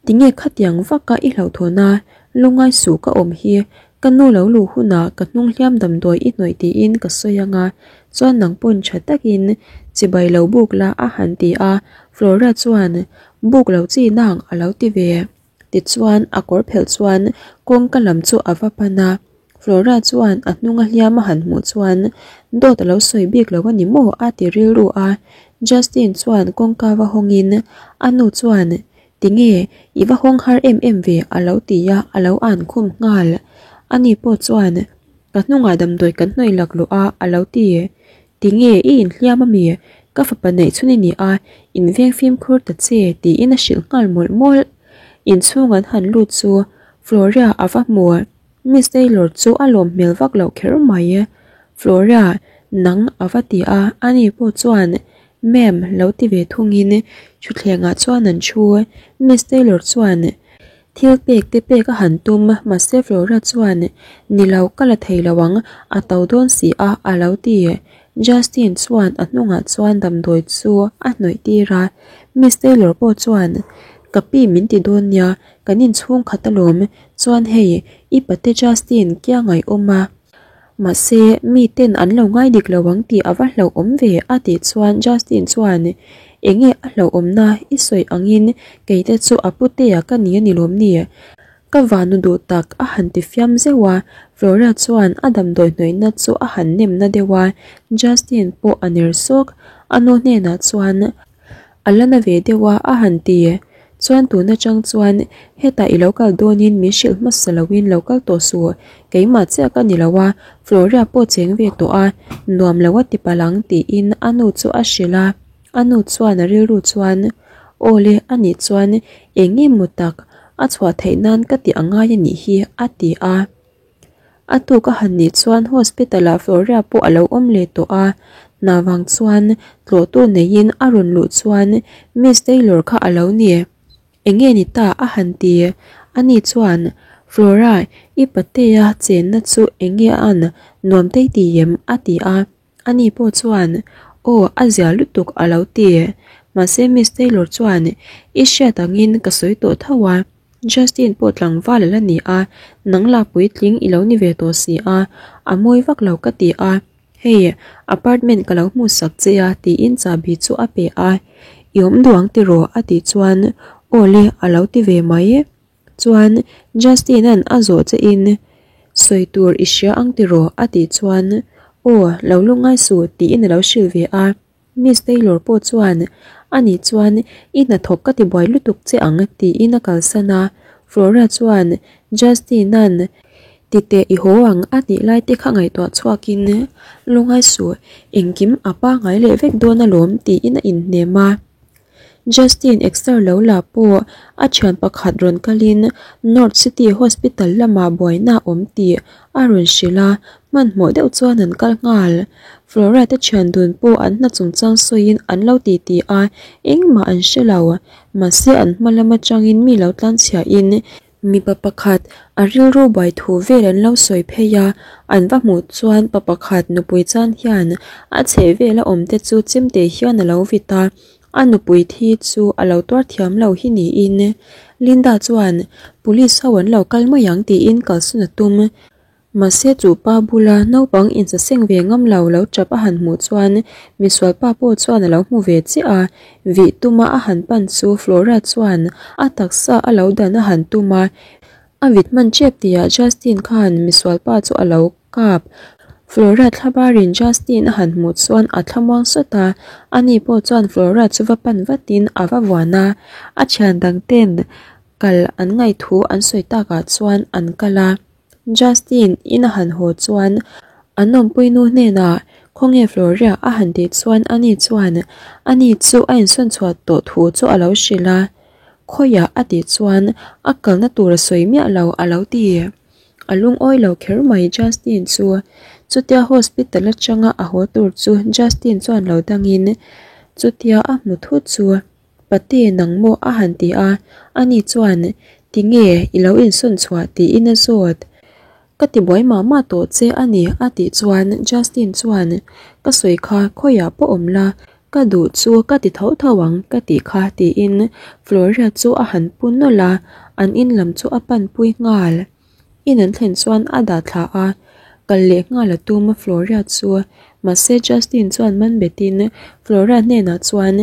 Tinge khatiang vaka i hlauhthawn a, lungai suh ka awm hi, ka nu lo luh hunah ka hnung hliam damdawi i hnawih tiin ka sawi ang a, chuan nang pawn tha takin chibai lo buk la a han ti a, Flora chuan, Buk lo chi nang a lo ti ve. Tichuan a kawr phelh chuan kawngka lam chu a va pan a, Flora chuan a hnunga hliam a han hmuh chuan dawt a lo sawi bik lo a ni maw a ti rilru a. Justin chuan kawngka va hawngin a nu chuan Tinge i va hawng har em em ve a lo ti a, a lo an khum nghal. Ani pawh chuan Ka hnungah damdawi kan hnawih laklawh a a lo ti. Tinge i inhliam ami? Ka fapa neih chhun i ni a, inveng fimkhur ta che tiin a hrilh nghal mawlh mawlh. Inchhung an han lut chu Floria a va hmu. Miss Taylor chu a lawm hmel vak loh kher mai. Floria, nang a va ti a, ani pawh chuan Ma'am lo ti ve thungin thutthlengah chuan an thu. Miss Taylor chuan thil pek te pek a han tum, mahse Flora chuan Ni lo, ka la thei lo ang, a to dawn si a a lo ti. Justin chuan a hnungah chuan damdawi chu a hnawih tir a, Miss Taylor pawh chuan Ka pi min ti dawn nia, kan inchhung khat alawm, chuan hei i pate Justin kiangai awm a. Mahse, mi ten an lo ngai dik lo ang tih a va hlauhawm ve a tih chuan Justin chuan, Enge a hlauhawmna i sawi angin kei te chu a putea ka ni a ni lawm ni? Ka vanu duh tak a han ti fiam zeuh a, Flora chuan a damdawi hnawihna chu a han nem na deuh a, Justin pawh a ner sawk, a nu hnenah chuan, A la na ve deuh a, a han ti. Chuan tun atang chuan hetah i lo kal dawnin min hrilh hmasa loin lo kal tawh suh, keimah chiah ka ni lo a, Floria pawh cheng ve tawh a, nuam lo a ti palh ang tiin a nu chu a hrilh a. A nu chuan a rilru chuan, Aw le, anih chuan eng nge maw tak a chhuah theih nan ka tih a ngai a nih hi, a ti a. A tuk a han nih chuan hospital ah Floria pawh a lo awm leh tawh a, hna vang chuan tlawhtu neiin a rawn luh chuan Miss Taylor kha a lo ni. Enge ni ta a han ti? Ani chuan, Flora, i patea chenna chu enge a an nuam tei ti em? a ti a. Ani pawh chuan, Aw, a zia lutuk a lo ti. Mahse Miss Taylor chuan, I hriat angin ka sawi tawh tho a, Justin pawh tlangval a la ni a, nang lah puitling i lo ni ve tawh si a, a mawi vak lo ka ti a, hei apartment ka lo hmuhsak che a tiin chahbi chu a pe a, I awm duh ang tiraw? a tih chuan, Aw le a lo ti ve mai. Chuan Justin-a'n a zawh che in sawi tur i hria ang tiraw? a tih chuan Aw, lo lungngai suh tiin a lo hrilh ve a. Miss Taylor pawh chuan Ani chuan i hnathawk ka ti buai lutuk che ang tiin a kalsan a. Flora chuan Justin-a'n titeh i haw ang a tih lai te kha ngaihtuah chhuakin Lungngai suh, engkim a pangngai leh vek dawn alawm tiin a inhnem a. Justin exer lo la pawh a thian pakhat rawn kalin North City Hospital lamah buaina a awm tih a rawn hrilh a, hmanhmawh deuh chuan an kal nghal. Flora te thian dun pawh an hna chungchang sawiin an lo titi a, engmah an hre lo. Mahse an hma lam atangin mi lo tlanchhiahin Mipa pakhat a rilru buai thu vel an lo sawi phei a, an va hmuh chuan pa pakhat nupui chan hian a chheh vela awm te chu chemte hian a lo vit a, a nupui thi chu a lo tuar thiam lo hi niin Linda chuan police ho an lo kal mai ang tiin kalsawn a tum. Mahse chu pa bula naupang insaseng ve ngam lo lo tap a han hmuh chuan misual pa pawh chuan a lo hmu ve chiah a, vih tuma a han pan chu Flora chuan a taksa a lo dan a han tum a, a vit hman tep tihah Justin khan misual pa chu a lo kap. Flora thlabarin Justin a han hmuh chuan a thlamuang sawt a, ani pawh chuan Flora chu va pan vatin a va vuan a, a thian dang ten kal an ngaihthu an sawi takah chuan an kal a. Justin in a han haw chuan an awmpui nu hnenah khawnge Floria a han tih chuan ani chuan ani chu a insawn chhuah tawh thu chu a lo hrilh a, khawiah a tih chuan a kalna tur a sawi miah lo a lo ti. A lungawi lo kher mai Justin chu chutia hospital atanga a haw tur chu Justin chuan lo dangin chutia a hmu thut chu Pate nang maw a han ti a, ani chuan tinge i lo insawn chhuah tiin a zawt. Ka ti buai mah mah tawh che a ni a tih chuan Justin chuan ka sawi kha khawiah pawh awm la, ka duh chu ka ti tho tho ang ka tih kha tiin Floria chu a han pu nawlh a, an in lam chu a panpui nghal. In an thlen chuan a dah thla a, kal leh nghal a tum Floria chu. Mahse Justin chuan man betin Flora hnenah chuan,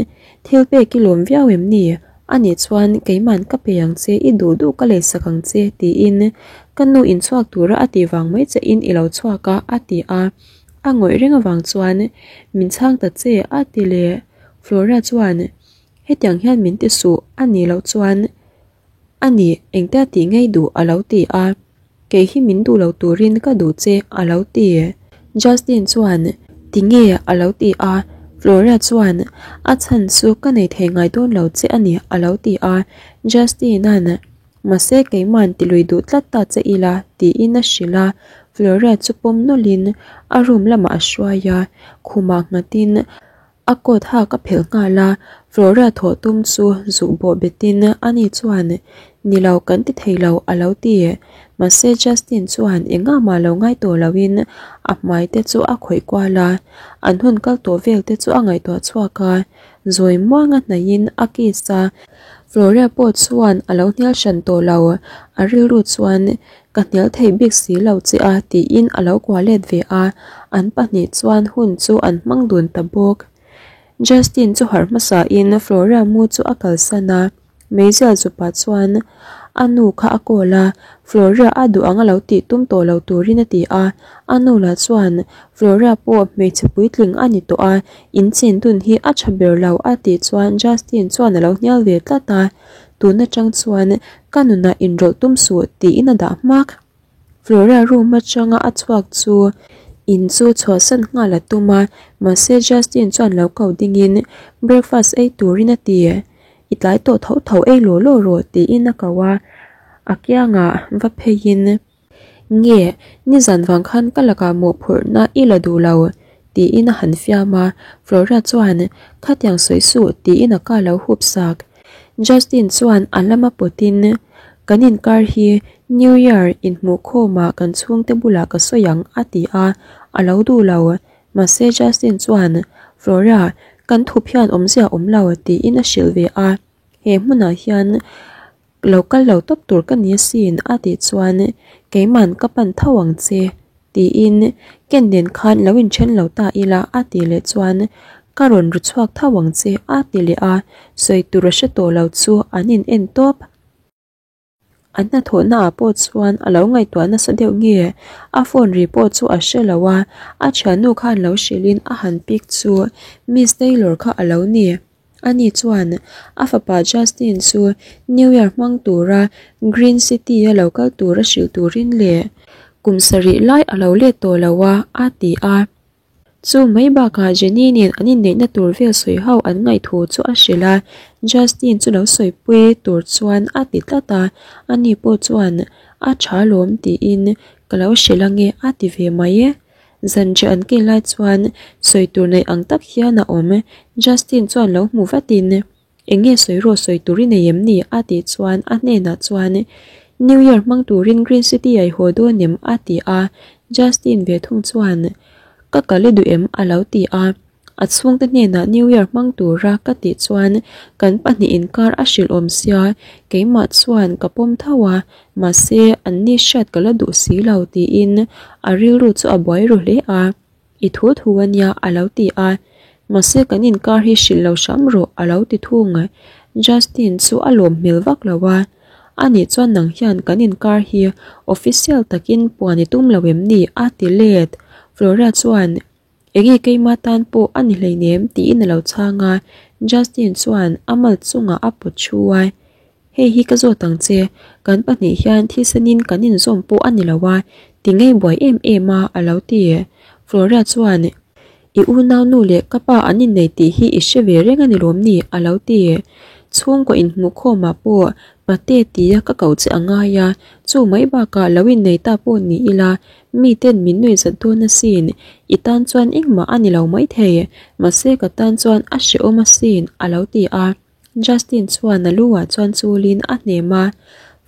Thil pek i lawm viau em ni? Anih chuan keiman ka pe ang che, i duh duh ka leisak ang che tiin ka nu in chhuak tura a tih vang mai che in i lo chhuak a a ti a. A ngawih reng avang chuan, Min chhang ta che a ti leh. Flora chuan, Hetiang hian min ti suh a nih loh chuan a nih engtia tih ngei duh a lo ti a, kei hi min duh lo turin ka duh che a lo ti. Justin chuan, Tinge a lo ti a, Flora chuan, A chhan chu ka nei thei ngai dawn lo che a ni a lo ti a, Justin-a'n, Mahse keima'n ti lui duh tlat ta che ila tiin a hrilh a, Flora chu pawm nawlhin a room lamah a hruai a, khumah nghatin A coat hak a phelh nghal a, Flora thawh tum chu zuh bawh betin ani chuan, Ni lo, kan ti thei lo, a lo ti. Mahse Justin chuan engah mah lo ngai tawh loin a hmai te chu a khawih kual a, an hun kal tawh vel te chu a ngaihtuah chhuak a, zawi muanga hnaihin a kiss a, Flora pawh chuan a lo hnial hran tawh lo, a rilru chuan Ka hnial thei bik si lo che a tiin a lo kuah let ve a, an pahnih chuan hun chu an hmang dun ta bawk. Justin chu harh hmasa in Flora mu chu a kalsan a, meizial zupa chuan a nu kha a call a, Flora a duh ang a lo tih tum tawh lo turin a ti a, a nu lah chuan Flora pawh hmeichhe puitling a ni tawh a, in chin dun hi a tha ber lo a tih chuan Justin chuan a lo hnial ve tlat a. Tun atang chuan ka nunah inrawlh tum suh tiin a dah hmak. Flora room atanga a chhuak chu in chu chhuahsan nghal a tum a, mahse Justin chuan lo ko dingin breakfast ei turin a ti. I tlai tawh tho tho ei law law rawh tiin a ko a, a kiangah va pheiin. Nge, nizan vang khan ka lakah mawhphurhna i la duh lo? tiin a han fiam a, Flora chuan, Khatiang sawi suh tiin a ka lo hup sak. Justin chuan a lama pawtin, Kan inkar hi New Year inhmuhkhawmah kan chhungte bulah ka sawi ang a ti a, a lo duh lo. Mahse Justin chuan, Flora, kan thup hian awmzia awm lo tiin a hrilh ve a, he hmunah hian Lo kal lo tawp tur ka ni asin a tih chuan keiman ka pan tho ang che tiin Ken nen khan lo inthen lo ta ila a tih leh chuan ka rawn ru chhuak tho ang che a ti leh a, sawi tur a hre tawh lo chu an in en tawp. An hnathawhna ah pawh chuan a lo ngaihtuah nasa deuh nge a phone ri pawh chu a hre lo a, a thiannu khan lo hrilhin a han pick chu Miss Taylor kha a lo ni. Ani chuan a fapa Justin chu New Year hmang tura Green City-a lo kal tura hrilh turin leh kum sarih lai a lo let tawh lo a, a ti a. Chu mai bakah Jenny nen an inneihna tur vel sawi ho an ngaihthu chu a hrilh a, Justin chu lo sawipui tur chuan a ti tlat a, ani pawh chuan a tha lawm tiin ka lo hrilh ange a ti ve mai e. Zanriah an keh lai chuan sawi tur nei ang tak hian a awm. Justin chuan lo hmu vatin, Eng nge sawi rawh sawi tur i nei em ni? a tih chuan a hnenah chuan, New Year hmang turin Green City a i haw dawn em? a ti a. Justin ve thung chuan, Ka kal i duh em? a lo ti a. A chhungte hnenah New Year hmang tura ka tih chuan kan pahnih inkar a hrilh awm sia, keimah chuan ka pawm tho a, mahse an ni hriat ka la duh si lo tiin a rilru chu a buai ru hle a, I thu thu a nia a lo ti a, mahse kan inkar hi hrilh lo hram rawh a lo ti thung. Justin chu a lawm hmel vak lo a, Anih chuan nang hian kan inkar hi official takin puan i tum lo em ni? a ti let. Flora chuan Enge keima tan pawh a ni hleinem tiin a lo chhang a, Justin chuan a mal chungah a pawt thu a, Hei hi ka zawt ang che, kan pahnih hian thisenin kan inzawm pawh a ni lo a, ti ngei buai em em a a lo ti. Flora chuan, I unau nu leh ka pa an innei tih hi i hre ve reng a ni lawm ni? a lo ti. Chhungkaw inhmuhkhawmah pawh pate tia ka ko che a ngai a, chu mai bakah lo innei ta pawh ni ila Miten min nuihzat dawn asin, i tan chuan engmah a ni lo maithei, mahse ka tan chuan a hrehawm asin, a lo ti a. Justin chuan a lu ah chuan chulin a hnem a,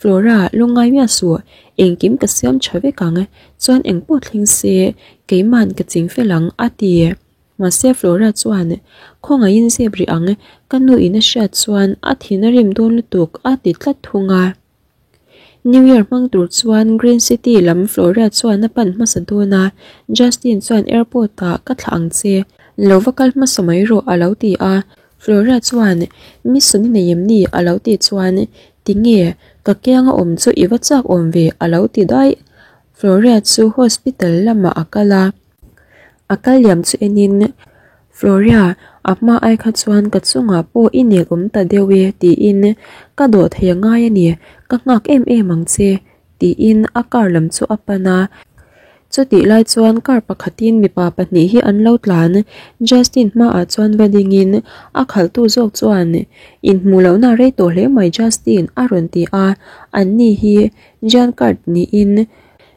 Flora, lungngai miah suh, engkim ka siam tha vek ang, chuan engpawh thleng se, keima'n ka ching fel ang, a ti. Mahse Flora chuan, Khawngaihin zep rih ang, ka nu in a hriat chuan a thin a rim dawn lutuk, a ti tlat thung a. New Year hmang tur chuan Green City lam Flora chuan a pan hmasa dawn a, Justin chuan airport ah ka thlah ang che, lo va kal hmasa mai rawh a lo ti a, Flora chuan Mission i nei em ni a lo tih chuan tinge ka kianga awm chu i va chak awm ve a lo ti daih. Flora chu hospital lamah a kal a, a kal liam chu enin Floria A hma ai kha chuan ka chungah pawh i nel awm ta deuh e tiin ka dawh thei a ngai a ni, ka nghak em em ang che tiin a car lam chu a pan a. Chutih lai chuan car pakhatin mipa pahnih hi an lo tlan, Justin hmaah chuan va dingin a khalhtu zawk chuan Inhmuh lohna rei tawh hle mai Justin a rawn ti a, anni hi Jean Card niin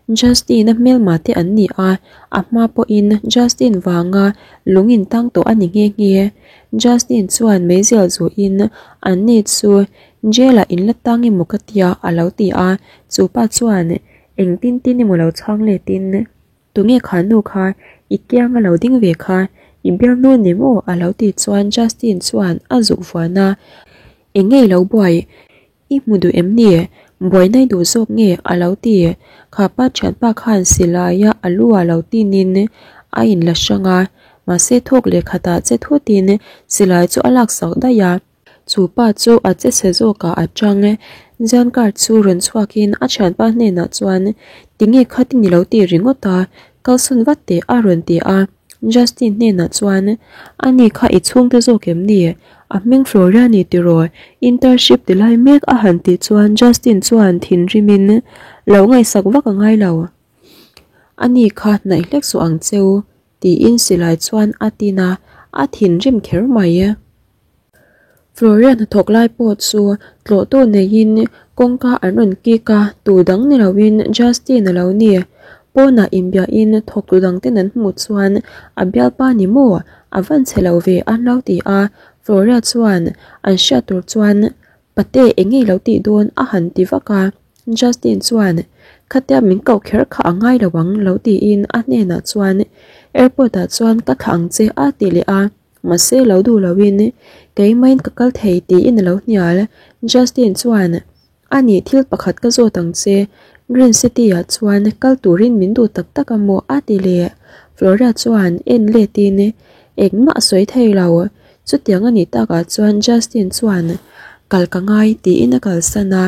Justin-a hmelma te an ni a, a hma pawhin Justin vanga lung in tang tawh a ni nghe nghe. Justin chuan meizial zuhin anni chu jail-ah in la tang emaw ka tia a lo ti a, chu pa chuan engtin tin emaw lo chhang letin Tunge kha nu kha i kianga lo ding ve kha i bialnu ni maw a lo ti chuan Justin chuan a zuk vuan a, Eng nge i lo buai? I hmu duh em ni? Buaina i duh zawk nge? a lo ti. Kha pa thianpa khan silaia a lu ah lo tinin a inla hrang a, mahse thawk leh khatah che thutin silai chu a laksak daih a. Chu pa chu a che chhe zawkah a tang. Ziankar chu rawn chhuakin a thianpa hnenah chuan, Tinge khatin i lo ti ringawt a, kalsawn vat teh a rawn ti a. Justin hnenah chuan, Ani kha i chhungte zawk em ni? A hming Floria ni tiraw? Internship ti lai mek a han tih chuan Justin chuan thinrimin, Lo ngaihsak vak a ngai lo. Ani kha hnaih hlek suh ang cheu, tiin silai chuan a tin a, a thinrim kher mai. Floria hnathawk lai pawh chu tlawhtu neiin kawngka an rawn kik a, tu dang ni loin Justin a lo ni. Pawnah inbiahin thawktu dangten an hmuh chuan a bialpa ni maw a van chhe lo ve an lo ti a, Floria chuan an hriat tur chuan pate eng nge lo tih dawn a han ti vak a, Justin chuan khatia min koh kher kha a ngai lo ang lo tiin a hnenah chuan airport ah chuan ka thlah ang che a ti leh a. Mahse lo duh loin keimahin ka kal thei tiin a lo hnial. Justin chuan, Ani thil pakhat ka zawt ang che, Green City ah chuan kal turin min duh tak tak a maw? a ti leh. Flora chuan en letin engmah a sawi thei lo. Chutiang a nih takah chuan Justin chuan kal ka ngai tiin a kalsan a.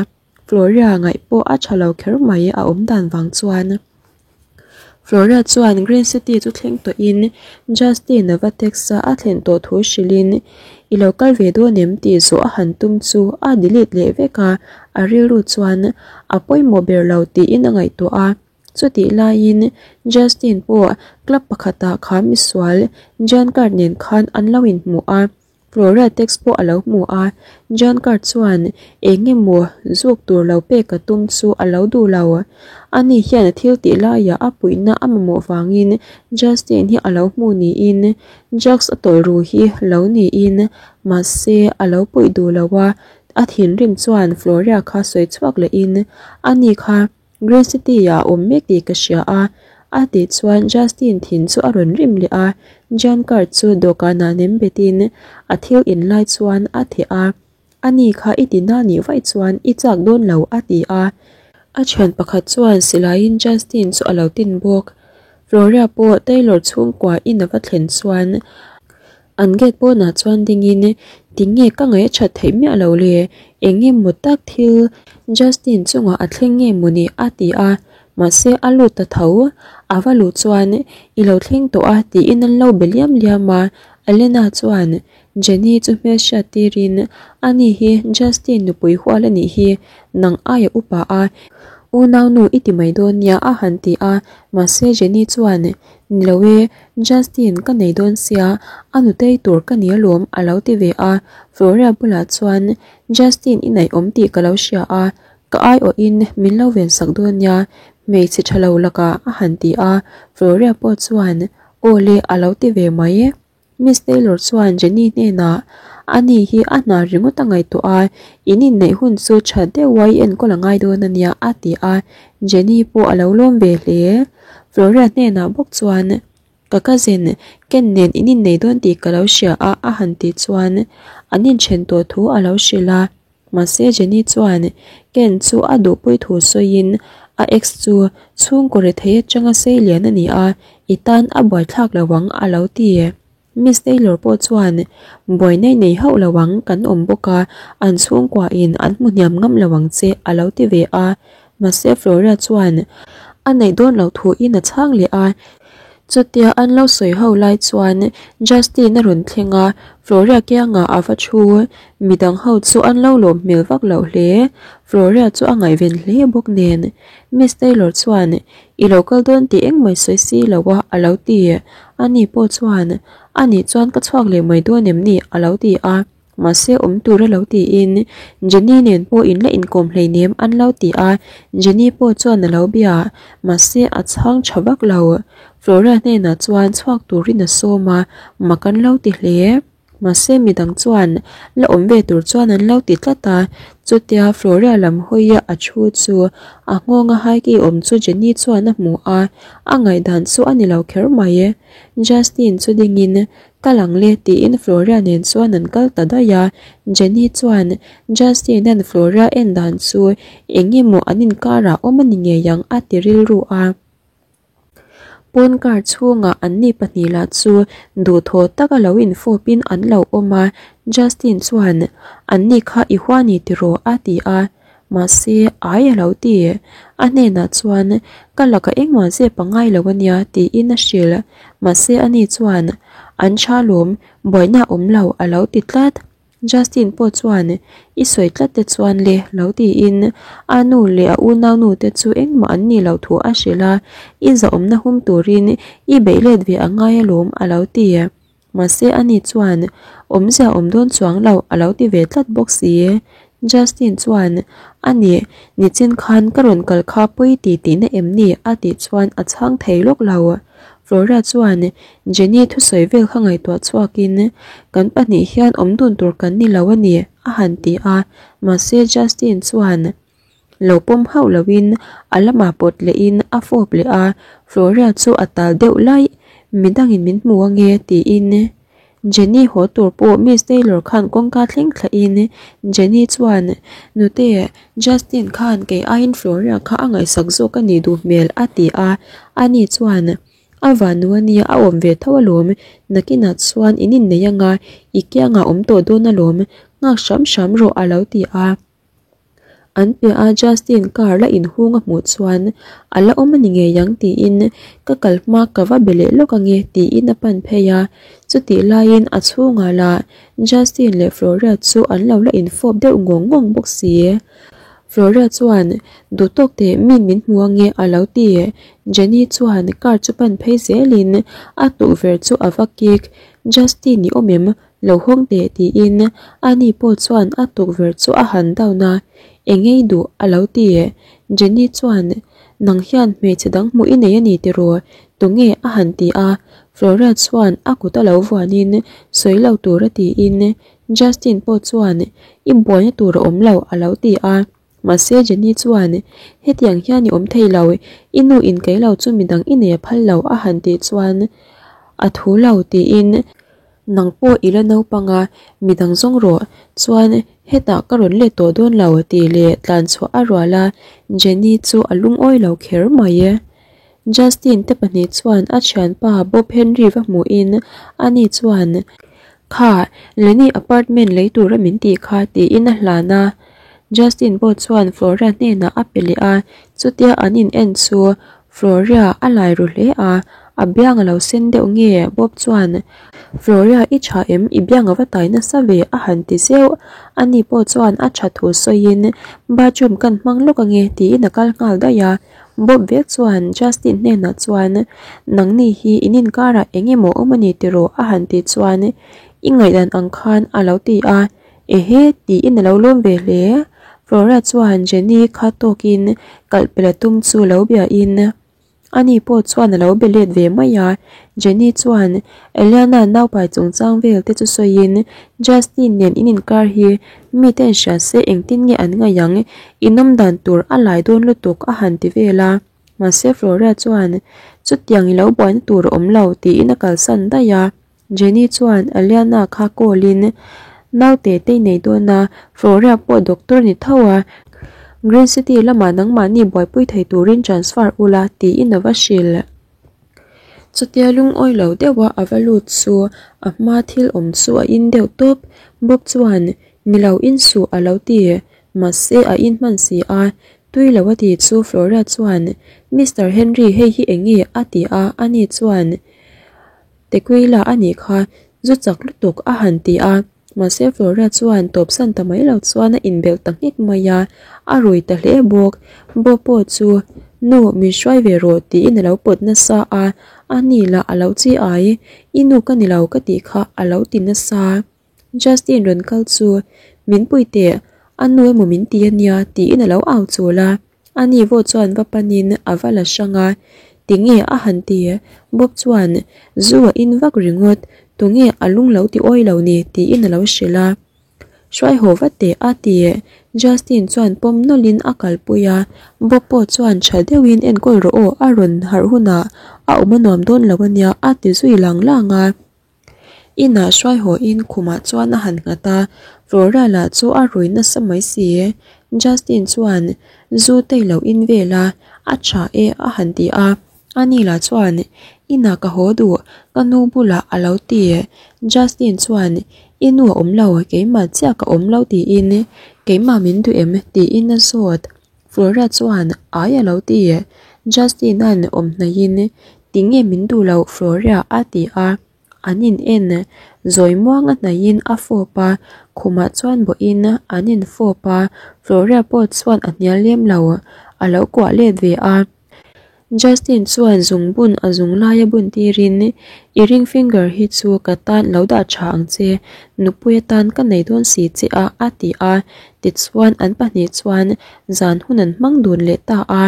Floria ngaih pawh a tha lo kher mai a awm dan vang chuan. Floria chuan Green City chu thleng tawhin Justin a va text a, a thlen tawh thu hrilhin i lo kal ve dawn em tih zawh a han tum chu a delete leh vek a, a rilru chuan a pawimawh ber lo tiin a ngaihtuah a. Chutih laiin Justin pawh club pakhatah kha misual Jan Card nen khan an lo inhmu a. Flora text pawh a lo hmu a, John Card chuan eng emaw zuk tur lo pek a tum chu a lo duh lo. Ani hian a thil tih laiah a puihna a mamawh vangin Justin hi a lo hmu niin drugs a tawlh ru hi lo niin mahse a lo puih duh lo a, a thinrim chuan Floria kha sawi chhuak lehin ani kha Green City ah a awm mek tih ka hria a, a tih chuan Justin thin chu a rawn rim leh a, Jan card chu dawhkanah nem betin a thil in lai chuan a theh a, Ani kha i ti na nih vaih chuan i chak dawn lo a ti a, a thian pakhat chuan silaiin Justin chu a lo tin bawk. Floria pawh Taylor chhungkua in a va thlen chuan An gate pawnah chuan dingin tinge ka ngaih a that theih miah lo le, eng nge maw tak thil Justin chungah a thleng nge maw ni a ti a, mahse a lut ta tho, a va luh chuan i lo thleng tawh a tiin an lo be liam liam a, Elena chuan Jenny chu hmelhriat tirin ani hi Justin nupui hual a nih hi, nang aia upa a unaunu i ti mai dawn nia a han ti a, mahse Jenny chuan Ni lo e, Justin ka nei dawn sia, a nutei tur ka ni alawm a lo ti ve a, Floria bulah chuan Justin i naih awm tih ka lo hria a, ka aiawhin min lo ven sak dawn nia, hmeichhe tha lo lakah a han ti a, Floria pawh chuan Aw le a lo ti ve mai. Miss Taylor chuan Jenny hnenah, Ani hi a hna ringawt a ngaihtuah a, in inneih hun chu tha deuha i enkawl a ngai dawn a nia, a ti a. Jenny pawh a lo lawm ve hle. Floria hnenah bawk chuan, Ka cousin Ken nen in innei dawn tih ka lo hria a, a han tih chuan an inthen tawh thu a lo hrilh a. Mahse Jenny chuan Ken chu a duhpui thu sawiin a ex chu chhungkaw rethei atanga sei lian a ni a, i tan a buaithlak lo ang a lo ti. Miss Taylor pawh chuan buaina i nei hauh lo ang kan awm bawk a, an chhungkua in an hmu hniam ngam lo ang che a lo ti ve a. Mahse Floria chuan a neih dawn loh thu in a chhang leh a. Chutia an lo sawi ho lai chuan Justin a rawn thleng a, Floria kiangah a va thu. Midang ho chu an lo lawm hmel vak loh hle. Floria chu a ngaihven hle bawk nen. Miss Taylor chuan, I lo kal dawn tih engmah sawi si lo a, a lo ti. Ani pawh chuan, Anih chuan ka chhuak leh mai dawn em ni? a lo ti a. Mahse awm tur a lo tiin Jenny nen pawh in la inkawm hleinem an lo ti a, Jenny pawh chuan a lo bia, mahse a chhang tha vak lo. Flora hnenah chuan chhuak turin a sawm a, mak an lo ti hle. Mahse midang chuan la awm ve tur chuan an lo ti tlat a, chutia Flora lam hawia a thu chu a nghawnga haiki awm chu Jenny chuan a hmu a, a ngaihdan chu a ni lo kher mai. Justin chu dingin Kal ang le tiin Floria nen chuan an kal ta daih a, Jenny chuan Justin an Floria en dan chu eng emaw an inkarah awm a ni ngei ang a ti rilru a. Pawn car chhungah anni pahnih lah chu duhthawh taka lo infawpin an lo awm a, Justin chuan Anni kha i hua ni tiraw a ti a, mahse ai a lo ti. A hnenah chuan ka lakah engmah zep a ngai lo ania tiin a hrilh. Mahse ani chuan an tha lawm, buaina a awm lo a lo ti tlat. Justin pawh chuan i sawi tlat te chuan le lo tiin a nu leh a unaunu te chu engmah an nih loh thu a hrilh a, i zahawmna hum turin i beih let ve a ngai alawm a lo ti. Mahse ani chuan awmzia awm dawn chuang lo a lo ti ve tlat bawk si. Justin chuan Ani, nichin khan ka rawn kal kha pawi ti tihna em ni? a tih chuan a chhang thei lawk lo. Flora chuan Jenny thusawi vel kha ngaihtuah chhuakin Kan pahnih hian awm dun tur kan ni lo a ni a han ti a, mahse Justin chuan Lo pawm hauh loin a lamah pawt lehin a fawp leh a, Floria chu a tal deuh laih, midangin min hmu ange tiin Jenny haw tur pawh Miss Taylor khan kawngka thleng thlahin Jenny chuan Nute, Justin khan kei aiin Floria kha a ngaihsak zawk a nih duh hmel a ti a, ani chuan A vanu ania a awm ve tho alawm, nakinah chuan in innei anga i kiangah awm tawh dawn alawm, nghak hram hram rawh a lo ti a. An piah a Justin car la inhung a hmuh chuan a la awm a ni ngei ang tiin ka kal hma ka va be leh lawk ange tiin a pan phei a, chutih laiin a chhungah lah Justin leh Floria chu an lo la infawp deuh ngawng ngawng bawk si. Floria chuan duh tawk teh min min hmu ange a lo ti. Jenny chuan car chu pan phei zelin a tukverh chu a va kik, Justin i awm em? Lo hawng teh tiin ani pawh chuan a tukverh chu a han down a, Eng ei duh a lo ti. Jenny chuan Nang hian hmeichhe dang hmuh i nei a ni tiraw? Tunge a han ti a, Flora chuan a kut a lo vuanin sawi lo tur a tiin Justin pawh chuan I buaina tur a awm lo a lo ti a. Mahse Jenny chuan Hetiang hian i awm thei lo, i nu in kei lo chu midang i nei a phal lo a han tih chuan a thu lo tiin Nang pawh i la naupang a, midang zawng rawh, chuan hetah ka rawn let tawh dawn lo tih leh tlan chhuah a rual a, Jenny chu a lungawi lo kher mai e. Justin te pahnih chuan a thianpa Bob Henry va hmuhin ani chuan, Kha, Lenny apartment lei tura min tih kha tiin a hlan a. Justin pawh chuan Flora hnenah a pe leh a, chutia an in en chu Floria a lai ru hle a, a biang a lo sen deuh nge Bob chuan Floria i tha em i biang a va tai nasa ve a han ti zeuh, ani pawh chuan a tha thu sawiin bathroom kan hmang lawk ange tiin a kal nghal daih a, Bob vek chuan Justin hnenah chuan nangni hi in inkarah eng emaw awm a ni tiraw a han tih chuan i ngaihdan ang khan a lo ti a. Ehe tiin a lo lawm ve hle. Flora chuan Jenny kha tawkin kalh pel a tum chu lo biain ani pawh chuan a lo be let ve mai a. Jenny chuan Eliana naupai chungchang vel te chu sawiin Justin nen in inkar hi mite an hria se engtin nge an ngaih ang, in awm dan tur a lai dawn lutuk a han ti vel a. Mahse Flora chuan chutiang i lo buaina tur a awm lo tiin a kalsan daih a. Jenny chuan Aliana kha call in naute te i nei dawn a, Floria pawh doctor ni tho a, Green City lamah nangmahni buaipui thei turin transfer ula tiin a va hrilh. Chutia lungawi lo deuha a va lut chu a hma thil awm chu a in deuh tawp. Bob chuan ni lo in suh a lo ti, mahse a in hman si a. Tui lo a ti chu Flora chuan, Mister Henry hei hi eng nge? a ti a, ani chuan, Tequila a nih kha, zu chak lutuk a han ti a. Mahse Flora chuan tawpsan ta mai lo chuan a inbelh ta nghek mai a, a rui ta hle bawk. Bob pawh chu, Nu, min hruai ve rawh tiin a lo pawt nasa a, a ni lah a lo chi ai, I nu ka ni lo ka tih kha a lo ti nasa. Justin rawn kal chu, Min pui teh, a nu emaw min ti a nia tiin a lo au chul a. Ani vaw chuan va panin a va la hrang a, Tinge a han ti? Bob chuan, Zu a in vak ringawt, tunge a lung lo ti awi lo ni? tiin a lo hrilh a. Hruai haw va teh a ti. Justin chuan pawm nawlhin a kalpui a, Bob pawh chuan tha deuhin enkawl rawh aw, a rawn harh hunah a awm a nuam dawn lo ania a ti zui lang lang a. Inah hruai haw in khumah chuan a han nghat a, Flora lah chu a rui nasa mai si. Justin chuan zu te lo in vel a, a tha e a han ti a. Ani lah chuan inah ka haw duh, ka nu bulah a lo ti. Justin chuan i nu a awm lo, keimah chiah ka awm lo tiin keimah min duh em tiin a zawt. Flora chuan ai a lo ti. Justin-a'n awm hnaihin Tinge min duh loh Floria a ti a, an in en zawi muang a hnaihin a fawp a, khumah chuan bawhin an in fawp a, Floria pawh chuan a hnial lem lo, a lo kuah let ve a. Justin chuan zungbun a zung laia bun tirin I ring finger hi chu ka tan lo dah tha ang che, nupui atan ka nei dawn si che a a ti a, tichuan an pahnih chuan zan hun an hmang dun leh ta a.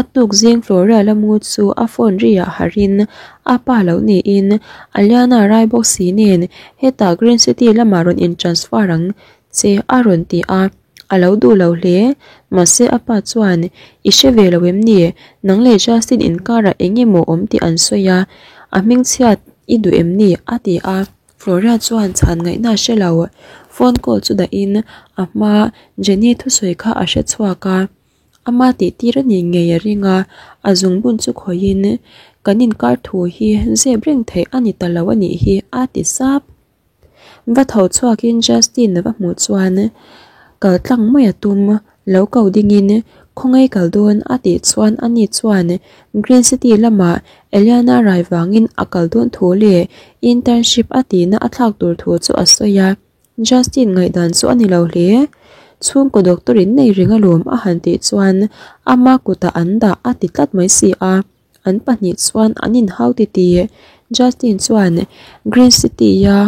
A tuk zing Flora la mu chu a phone ri ah harin a pa lo niin Aliana rai bawk si nen hetah Green City lamah rawn in transfer ang che a rawn ti a, a lo duh lo hle. Mahse a pa chuan I hre ve lo em ni? Nang leh Justin inkarah eng emaw awm tih an sawi a, a hmingchhiat i duh em ni? a ti a. Flora chuan chhan ngaihna a hre lo. Phone call chu dahin a hma Jenny thusawi kha a hre chhuak a. Ama tih tir a nih ngei a ring a, a zungbun chu khawihin kan inkar thu hi zep reng theih a ni ta lo a nih hi a ti sap. Va tho chhuakin Justin a va hmuh chuan kal tlang mai a tum, lo ko dingin khawngaih kal dawn a tih chuan ani chuan Green City lamah Eliana rai vangin a kal dawn thu leh internship a tihna a thlak tur thu chu a sawi a. Justin ngaihdan chu a ni lo hle. Chhungkaw doctor in nei reng alawm a han tih chuan ama kutah an dah a ti tlat mai si a, an pahnih chuan an inhau ti ti. Justin chuan Green City a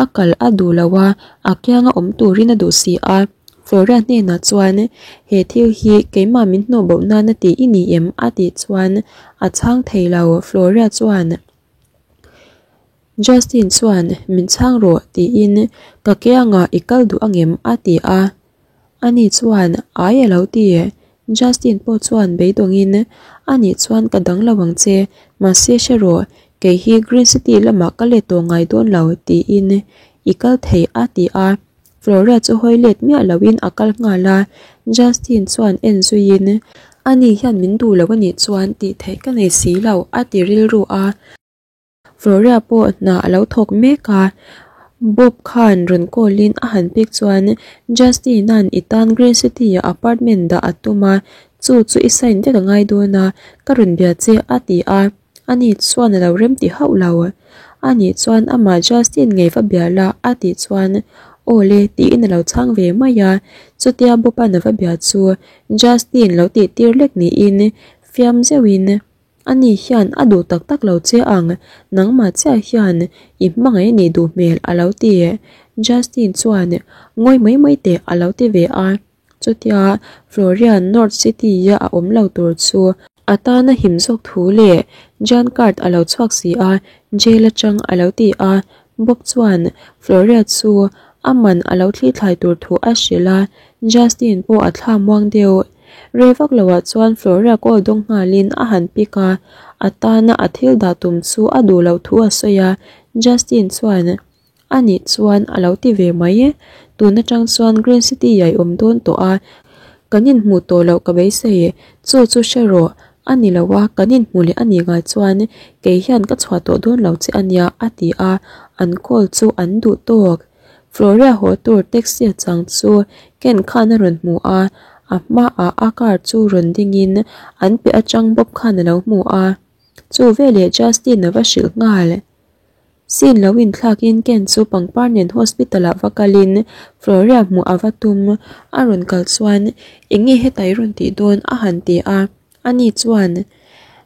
a kal a duh lo a, a kianga awm turin a duh si a. Flora hnenah chuan he thil hi keimah min hnawh boh nana tih i ni em a tih chuan a chhang thei lo. Flora chuan. Justin chuan min chhang rawh tiin ka kiangah i kal duh angem a ti a, ani chuan ai a lo ti. Justin pawh chuan beidawngin ani chuan ka dang lo ang che mahse hre rawh kei hi Green City lamah ka let tawh ngai dawn lo tiin i kal thei a ti a, Flora chu hawi let miah loin a kal nghal a, Justin chuan en zuiin ani hian min duh lo anih chuan tih theih ka nei si lo a ti rilru a. Floria pawh hna a lo thawk mek a, Bob khan rawn call in a han pek chuan Justin-a'n i tan Green City-ah apartment dah a tum a, chu chu i sign vek a ngai dawn a, ka rawn bia che a ti a, ani chuan a lo rem ti hauh lo. Ani chuan amah Justin ngei va bia la a tih chuan aw le tiin a lo chhang ve mai a, chutia Bob-a'n a va bia chu Justin lo tih tir lek niin fiam zeuhin Ani hian a duh tak tak lo che ang, nangmah chiah hian i hmangaih a nih duh hmel a lo ti. Justin chuan ngawi mai mai teh a lo ti ve a. Chutia Florian North City-a a awm lo tur chu a tana him zawk thu leh Jan card a lo chhuak si a, jail atang a lo ti a. Bob chuan Floria chu a man a lo thli thlai tur thu a hrilh a, Justin pawh a thla muang deuh. Rei vak loah chuan Floria call dawng nghalin a han pick a, a tana a thil dah tum chu a duh loh thu a sawi a, Justin chuan a nih chuan a lo ti ve mai e, tun atang chuan Green City ah i awm dawn tawh a, kan inhmuh tawh loh ka beisei, chu chu hre rawh, a ni lo a, kan inhmuh leh a nih ngai chuan kei hian ka chhuah tawh dawn lo che a nia a ti a, an call chu an duh tawk. Floria haw tur taxi a chang chu Ken khan a rawn hmu a, A hmaah a car chu rawn dingin an piah atang bawk khan a lo hmu a. Chu veleh Justin a va hrilh nghal. Scene lo inthlakin Ken chu pangpar nen hospital ah va kalin Floria hmuh a va tum. A rawn kal chuan eng nge heta i rawn tih dawn a han ti a. Ani chuan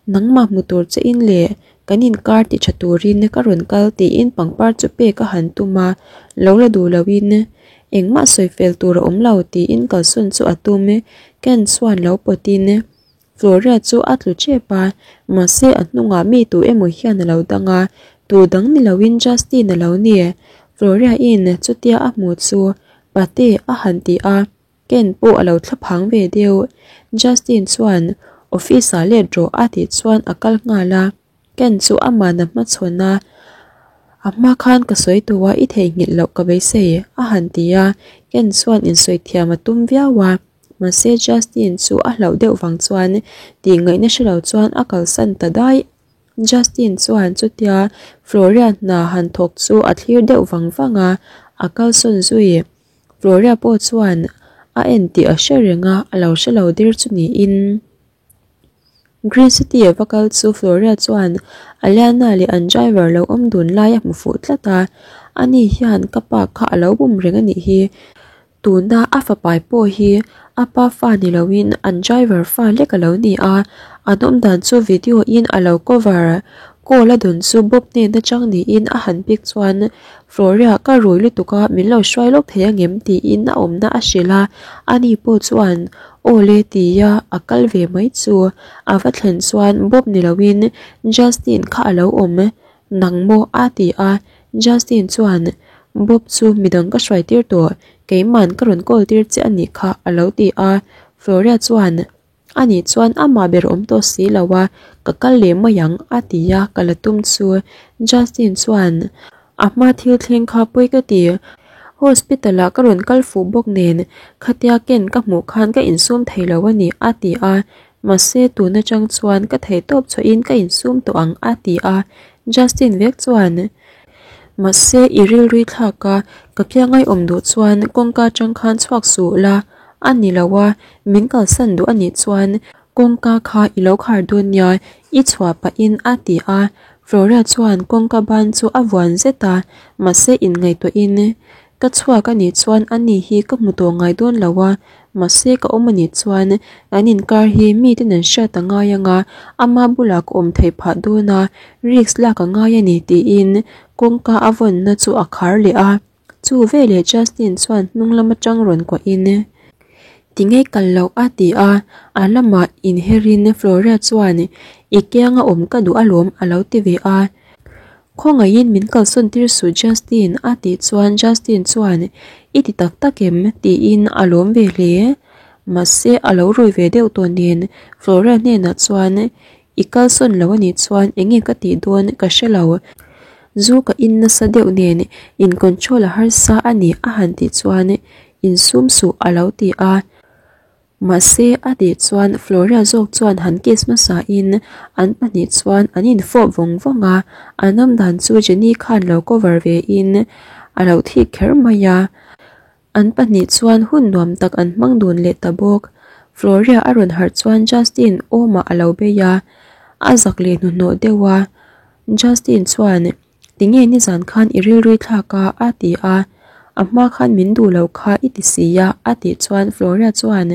nangmah hmu tur che in leh kan inkar ti tha turin ka rawn kal tiin pangpar chu pek a han tum a, lo la duh loin engmah sawi fel tur a awm lo tiin kalsawn chu a tum. Ken chuan lo pawtin Floria chu a tlu tep a, mahse a hnungah mi tu emaw hian a lo dang a, tu dang ni loin Justin a lo ni. Floria in chutia a hmuh chu Pate a han ti a, Ken pawh a lo thlaphang ve deuh. Justin chuan office ah let rawh a tih chuan a kal nghal a. Ken chu aman a hmachhawn a, A hma khan ka sawi tawh a, i theihnghilh loh ka beisei a han ti a, Ken chuan insawi thiam a tum viau a, mahse Justin chu a hlauh deuh vang chuan tih ngaihna hre lo chuan a kalsan ta daih. Justin chuan chutia Floria hna han thawk chu a thlir deuh vang vang a, a kalsawn zui. Floria pawh chuan a en tih a hre reng a, a lo hre lo der chu niin. Green City a va kal chu Floria chuan Aliana leh an driver lo awm dun lai a hmu fuh tlat a, ani hian ka pa kha a lo bum reng a nih hi, tuna a fapai pawh hi a pa fa ni loin an driver fa lek a lo ni a, an awm dan chu video in a lo cover call a dawn chu Bob hnen atang niin a han pick chuan Floria ka rui lutuk a min lo hruai lawk thei angem tiin a awmna a hrilh a, ani pawh chuan Aw le tia a kal ve mai chu a va thlen chuan Bob ni loin Justin kha a lo awm nang maw a ti a, Justin chuan Bob chu midang ka hruai tir tawh keiman ka rawn call tir che a nih kha a lo ti a, Floria chuan ani chuan amah ber awm tawh si lo a ka kal leh mai ang a ti a ka la tum chu Justin chuan A hma thil thleng kha pawi ka ti. Hospital ah ka rawn kal fuh bawk nen khatia ken ka hmuh khan ka insum thei lo a ni a ti a, mahse tun atang chuan ka thei tawp chhuahin ka insum tawh ang a ti a, Justin vek chuan mahse i rilrui thlak a, ka kiangai awm duh chuan kawngka atang khan chhuak suh la a ni lo a, min kalsan duh a nih chuan kawngka kha i lo khar dawn nia i chhuah pahin a ti a, Flora chuan kawngka ban chu a vuan zet a, mahse inngaihtuahin, Ka chhuak a nih chuan ani hi ka hmu tawh ngai dawn lo a, mahse ka awm a nih chuan kan inkar hi miten an hriat a ngai ang a, ama bulah ka awm theih phah dawn a, risk lak a ngai a ni tiin kawngka a vawnna chu a khar leh a. Chu veleh Justin chuan hnung lam atang rawn kuahin, Tinge kal loh a ti a, a lamah inherin Floria chuan I kianga awm ka duh alawm a lo ti ve a. Khawngaihin min kalsawn tir suh Justin a tih chuan Justin chuan I ti tak tak em? tiin a lawm ve hle. Mahse a lo rui ve deuh tawh nen Floria hnenah chuan I kalsawn lo anih chuan enge ka tih dawn ka hre lo. Zu ka in nasa deuh nen in control a harsa a ni a han tih chuan insum suh a lo ti a. Mahse a tih chuan Floria zawk chuan han kiss hmasa in an pahnih chuan an infawp vawng vawng a, an awm dan chu Jenny khan lo cover ve in a lo thik kher mai a. An pahnih chuan hun nuam tak an hmang dun leh ta bawk. Floria a rawn harh chuan Justin awmah a lo bei a, a zak leh hnuhnawh deuh a. Justin chuan, Tinge nizan khan i rilrui thlak a? a ti a. A hma khan min duh lo kha i ti si a, a tih chuan Floria chuan,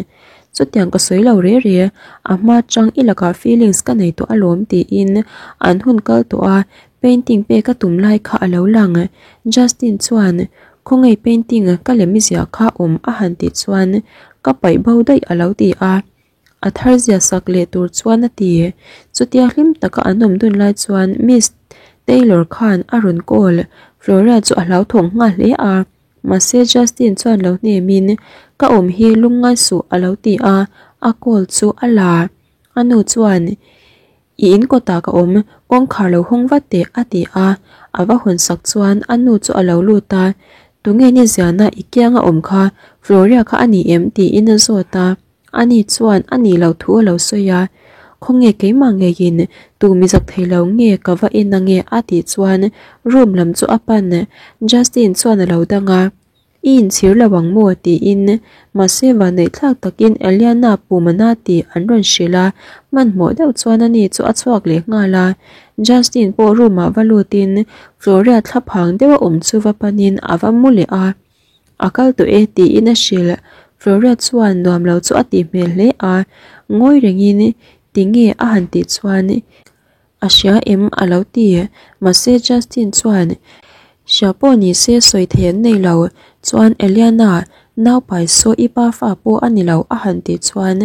Chutiang ka sawi lo re re, a hma chang i lakah feelings ka nei tawh alawm tiin an hun kal tawh a, painting pek a tum lai kha a lo lang. Justin chuan, Khawngaih painting ka lem ziah kha awm a han tih chuan ka paih bo daih a lo ti a, a thar zia sak leh tur chuan a ti. Chutia hlim taka an awm dun lai chuan Miss Taylor khan a rawn call, Flora chu a hlauthawng nghal hle a, mahse Justin chuan lo hnemin ka awm hi lungngai suh a lo ti a, a call chu a la. A nu chuan I in kawtah ka awm, kawngkhar lo hawng vat teh a ti a, a va hawn sak chuan a nu chu a lo lut a, Tunge ni ziana i kianga awm kha Floria kha a ni em? tiin a zawt a, ani chuan a nih loh thu a lo sawi a, Khawnge keimah ngeiin tu mi zak thei lo nge ka va en ange a tih chuan room lam chu a pan, Justin chuan a lo dang a. I inchhir lo ang maw? tiin mahse vanneihthlak takin Eliana pum a na tih an rawn hrilh a, hmanhmawh deuh chuan ani chu a chhuak leh nghal a. Justin pawh room ah va lutin Floria thlaphang deuh a awm chu va panin a va mu leh a. A kal tawh e tiin a hrilh. Floria chuan nuam lo chu a tih hmel hle a, ngawi rengin tinge a han tih chuan A hria em? a lo ti. Mahse Justin chuan, Hria pawh ni se sawi thei an nei lo. Chuan Eliana, nau pai saw i pa fa pawh a ni lo a han tih chuan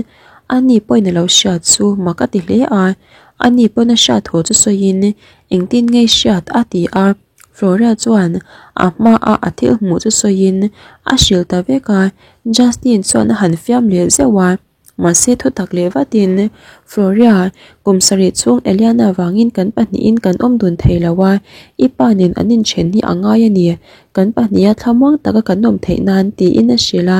ani pawhin a lo hriat chu mak a ti hle a. Ani pawn a hriat haw chu sawiin, Engtin nge i hriat? a ti a. Floria chuan a hmaa a thil hmuh chu sawiin a hrilh ta vek a. Justin chuan a han fiam leh zeuh a. Mahse thutak leh vatin Floria kum sarih chhung Eliana vangin kan pahnihin kan awm dun thei lo a, i pa nen an inthen hi a ngai a ni, kan pahniha thlamuang taka kan awm theih nan tiin a hrilh a.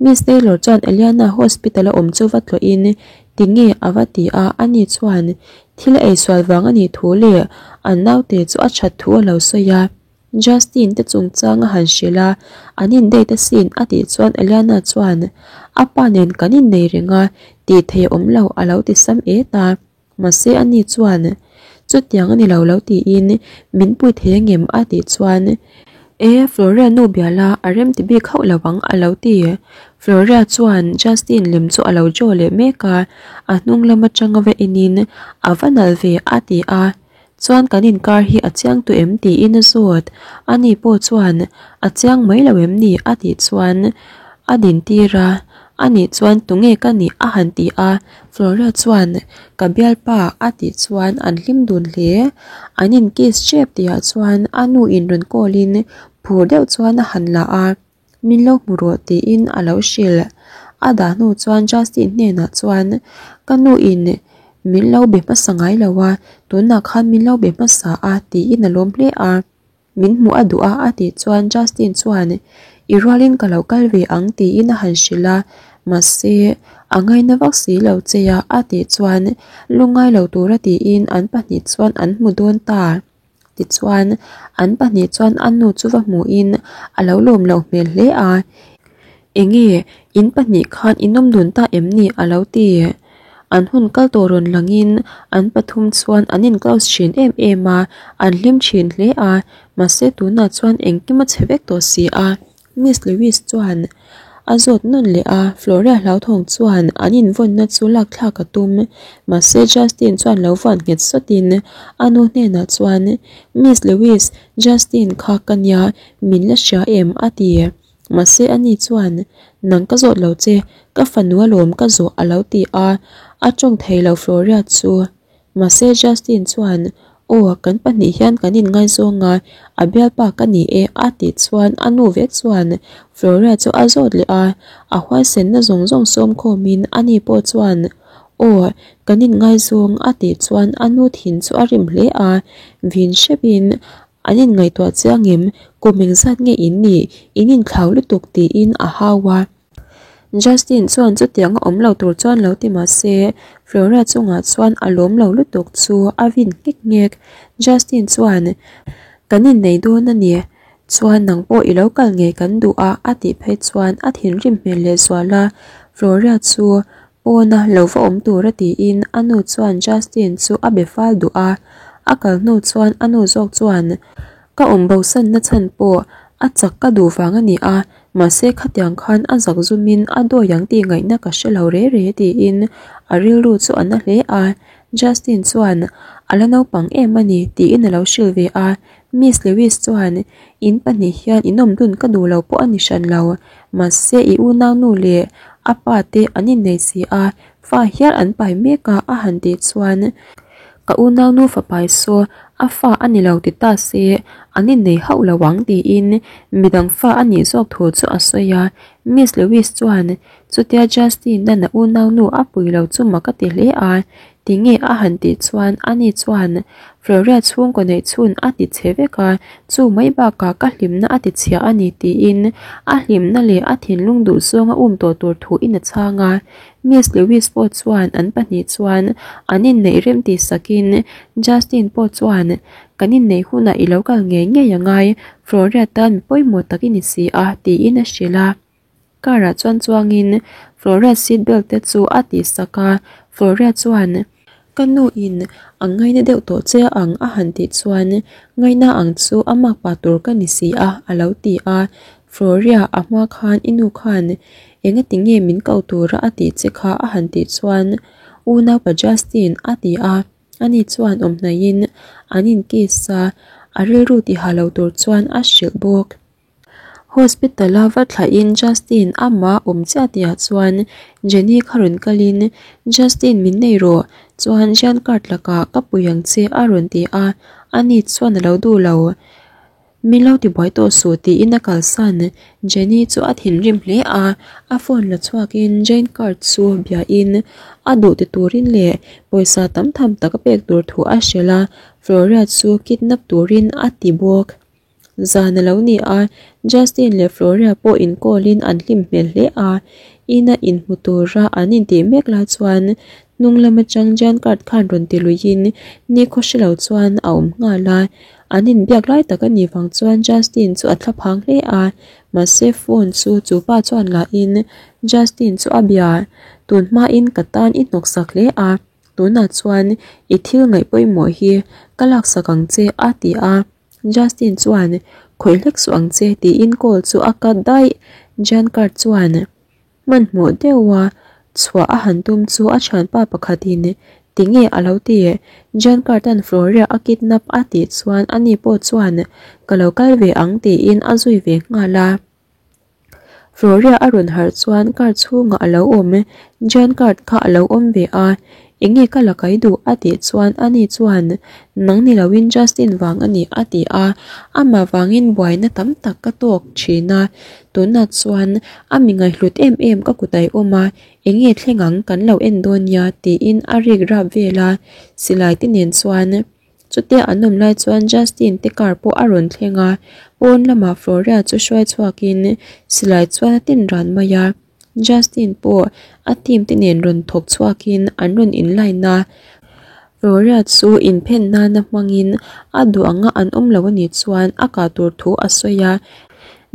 Miss Taylor chuan Eliana hospital a awm chu va tlawhin tinge a va ti a, ani chuan thil a eisual vang a nih thu leh an naute chu a that thu a lo sawi a. Justin te chungchang a han hrilh a, an in date asin a tih chuan Eliana chuan a pa nen kan innei reng a, tih thei a awm lo a lo ti sam et a, mahse ani chuan chutiang a ni lo lo tiin min pui thei angem a tih chuan E Floria nu biala a rem ti bik hauh lo ang a lo ti. Floria chuan Justin lem chu a lo draw leh mek a, a hnung lam atanga va enin a va nalh ve a ti a. Chuan kan inkar hi a chiang tu em tiin a zawt. Ani pawh chuan a chiang mai lo em ni a tih chuan a din tir a. Ani chuan tunge ka nih a han ti a. Flora chuan ka bialpa a tih chuan an hlim dun hle. An in kiss tep tihah chuan a nu in rawn call in phur deuh chuan a han la a. Min lo hmu rawh tiin a lo hrilh. A dah hnu chuan Justin hnenah chuan ka nu in min lo be hmasa ngai lo a, tunah khan min lo be hmasa a tiin a lawm hle a. Min hmuh a duh a a tih chuan Justin chuan i rualin ka lo kal ve ang tiin a han hrilh a, mahse a ngaina vak si lo che a a tih chuan lungngai lo tura tiin an pahnih chuan an hmu dawn ta. Tichuan, an pahnih chuan a nu chu va hmuhin a lo lawm loh hmel hle a, Enge, in pahnih khan in awm dun ta em ni? a lo ti. An hun kal tawh rawn langin an pathum chuan an in close thin em em a, an hlim thin hle a, mahse tunah chuan engkim a chhe vek tawh si a. Miss Lewis chuan a zawt nawn leh a, Floria hlauthawng chuan an invawnna chu lak thlak a tum. Mahse Justin chuan lo vuan nghet sawtin a nu hnenah chuan, Miss Lewis, Justin kha ka nia, min la hria em? a ti. Mahse ani chuan, Nang ka zawt lo che, ka fanu alawm ka zawh a lo ti a, a tawng thei lo Floria chu. Mahse Justin chuan, Aw, kan pahnih hian kan inngaizawng a, a bialpa ka ni e a tih chuan a nu vek chuan Floria chu a zawt leh a, a huaisenna zawng zawng sawm khawmin ani pawh chuan, Aw, kan inngaizawng a tih chuan a nu thin chu a rim hle a, vin hrepin an inngaihtuah chiang em, kum engzat nge in nih, in inthlau lutuk tiin a hau a. Justin chuan chutiang a awm lo tur chuan lo ti mah se, Flora chungah chuan a lawm lo lutuk chu a vin nghek nghek. Justin chuan, Kan innei dawn a ni, chuan nang pawh i lo kal ngei kan duh a a tih phei chuan a thinrim hmel leh zual a, Flora chu pawna lo va awm tur a tiin a nu chuan Justin chu a be fal duh a, a kal hnu chuan a nu zawk chuan, Ka awm bosanna chhan pawh a chak ka duh vang a ni a, mahse khatiang khan a zak zumin a dawi ang tih ngaihna ka hre lo re re tiin a rilru chu a na hle a. Justin chuan a la naupang em a ni tiin a lo hrilh ve a. Miss Lewis chuan in pahnih hian in awm dun ka duh lo pawh a ni hran lo, mahse i unaunu leh a pa te an innei si a, fa hial an pai mek a a han tih chuan Ka unaunu fapai saw a fa a ni lo ti ta se an innei hauh lo ang tiin midang fa a nih zawk thu chu a sawi a. Miss Lewis chuan chutia Justin-a'n a unaunu a pui lo chu mak a ti hle a, tinge a han tih chuan ani chuan Floria chhungkaw neih chhun a ti chhe vek a, chu mai bakah ka hlimna a ti chhia a ni tiin a hlimna leh a thinlung duhzawng a um tawh tur thuin a chhang a. Miss Lewis pawh chuan an pahnih chuan an inneih rem tih sakin Justin pawh chuan Kan inneih hunah i lo kal ngei ngei a ngai, Floria tan mi pawimawh tak i ni si a tiin a hrilh a. Car ah chuan chuangin Floria seat belt te chu a tih sak a, Floria chuan Ka nu in a ngaina deuh tawh che ang a han tih chuan Ngaina ang chu a makpa tur ka ni si a a lo ti a, Floria a hma khan i nu khan engati nge min ko tura a tih che kha a han tih chuan Unaupa Justin a ti a. Ani chuan awm hnaihin an in kiss a, a rilru tiha lo tur chuan a hrilh bawk. Hospital a va thlahin Justin amah awm chiah tihah chuan Jenny kha rawn kalin Justin min nei rawh chuan Jean card lakah ka pui ang che a rawn ti a, ani chuan a lo duh lo. Min lo tibuai tawh suh tiin a kalsan. Jenny chu a thinrim hle a, a phone la chhuakin Jane card chu biain a duh ti turin leh pawisa tam tham tak a pek tur thu a hrilh a, Floria chu kidnap turin a ti bawk. Zan a lo ni a, Justin leh Floria pawh inkawlin an hlim hmel hle a, ina inhmu tura an intih mek lai chuan hnung lam atang Jane card khan rawn ti luiin nikhaw hre lo chuan a awm nghal a. An inbiak lai tak a nih vang chuan Justin chu a thla phang hle a, mahse phone chu chu pa chuan lahin Justin chu a bia, Tun hmain ka tan i hnawksak hle a, tunah chuan i thil ngaih pawimawh hi ka laksak ang che a ti a, Justin chuan Khawih hlek suh ang che tiin call chu a cut daih, Jancard chuan. Hmanhmawh deuha chhuah a han tum chu a thianpa pakhatin tinge a lo ti? Jean Cartan Floria a kidnap a tih chuan ani pawh chuan ka lo kal ve ang tiin a zui ve nghal a. Floria a rawn harh chuan car chhungah a lo awm, Jean Card kha a lo awm ve a, enge ka la kai duh a tih chuan ani chuan nang ni loin Justin vang a ni a ti a, amah vangin buaina tam tak ka tawk thin a, Tunah chuan a mi ngaihhlut em em ka kut a i awm a, eng nge thleng ang kan lo en dawn nia tiin a rik rap vel a, silai te nen chuan chutia an awm lai chuan Justin te car pawh a rawn thleng a, pawn lamah Floria chu hruai chhuakin silai chuan a tin ran mai a, Justin pawh a team te nen rawn thawk chhuakin an rawn in line a, Floria chu inphen nana hmangin a duh anga an awm lo anih chuan a kah tur thu a sawi a.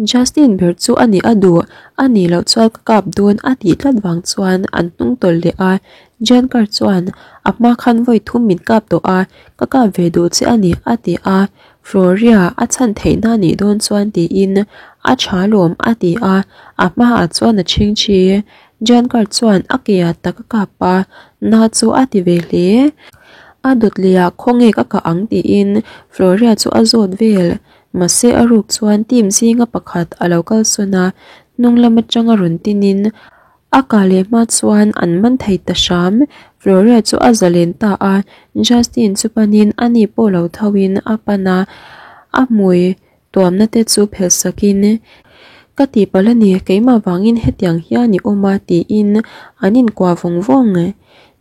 Justin ber chu a nih a duh, a nih loh chuan ka kap dawn a tih tlat vang chuan an hnung tawlh leh a, Jankar chuan a hma khan vawi thum min kap tawh a, ka kap ve duh che a ni a ti a, Floria a chhan theih na nih dawn chuan tiin a tha lawm a ti a, a hmaah chuan a chhingchhi. Jankar chuan a ke ah tak a kap a, na chu a ti ve hle. A dawt leh ah khawnge ka kah ang tiin Floria chu a zawt vel. Mahse a ruk chuan team zinga pakhat a lo kal sawn a, hnung lam atanga rawn tinin a kah leh hma chuan an man thei ta hram. Floria chu a zalen ta a, Justin chu panin ani pawh lo thoin a pan a, a hmui tuamna te chu phelh sakin, Ka tihpalh a ni, keimah vangin hetiang hian i awm a tiin an inkuah vawng vawng.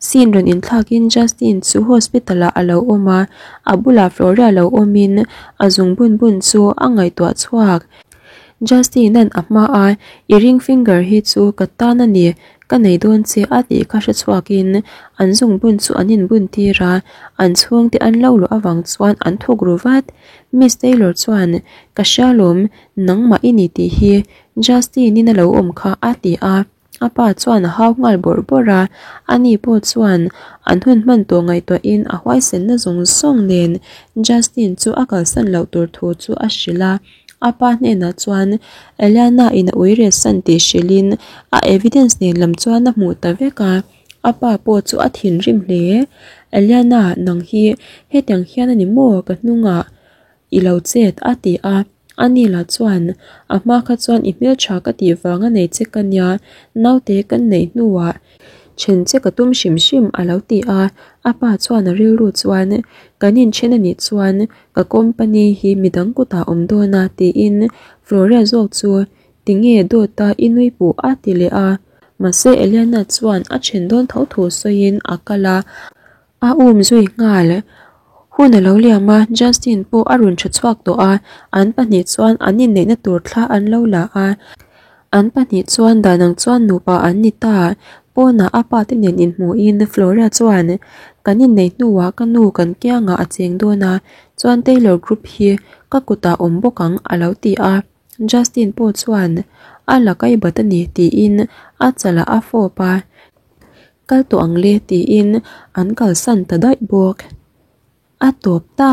Scene rawn inthlakin Justin chu hospital ah a lo awm a, a bulah Floria lo awmin a zung bun bun chu a ngaihtuah chhuak. Justin an a hma a, I ring finger hi chu ka tan a ni, ka nei dawn che a tih kha hre chhuakin an zung bun chu an inbun tir a, an chhungte an lo luh avang chuan an thuk ru vat. Miss Taylor chuan, Ka hria lawm, nangmah i ni tih hi Justin in a lo awm kha a ti a. A pa chuan a hau nghal bawrh bawrh a, ani pawh chuan an hun hman tawh ngaihtuahin a huaisenna zawng zawng nen Justin chu a kalsan loh tur thu chu a hrilh a. A pa hnenah chuan Eliana in a ui reh san tih hrilhin a evidence nen lam chuan a hmuh ta vek a, a pa pawh chu a thinrim hle. Eliana nang hi hetiang hian a ni maw ka hnungah I lo chet a ti a, ani lah chuan a hma kha chuan i hmeltha ka tih vang a nei che ka nia, naute kan neih hnuah then che ka tum hrim hrim a lo ti a, a pa chuan a rilru chuan kan inthen a nih chuan ka company hi midang kutah awm dawn a tiin Floria zawk chu. Tinge dawta i nui puh a ti leh a. Mahse Eliana chuan a then dawn tho thu sawiin a kal a, a um zui nghal. Hun a lo liam a, Justin pawh a rawn tha chhuak tawh a, an pahnih chuan an inneihna tur thla an lo la a. An pahnih chuan dan ang chuan nupa an ni ta. Pawnah a pa te nen inhmuhin Floria chuan, Kan inneih hnuah ka nu kan kiangah a cheng dawn a, chuan Taylor Group hi ka kutah awm bawk ang a lo ti a. Justin pawh chuan, A la kai bat a ni tiin a chalah a fawp a. Kal tawh ang le tiin an kalsan ta daih bawk. A tawp ta.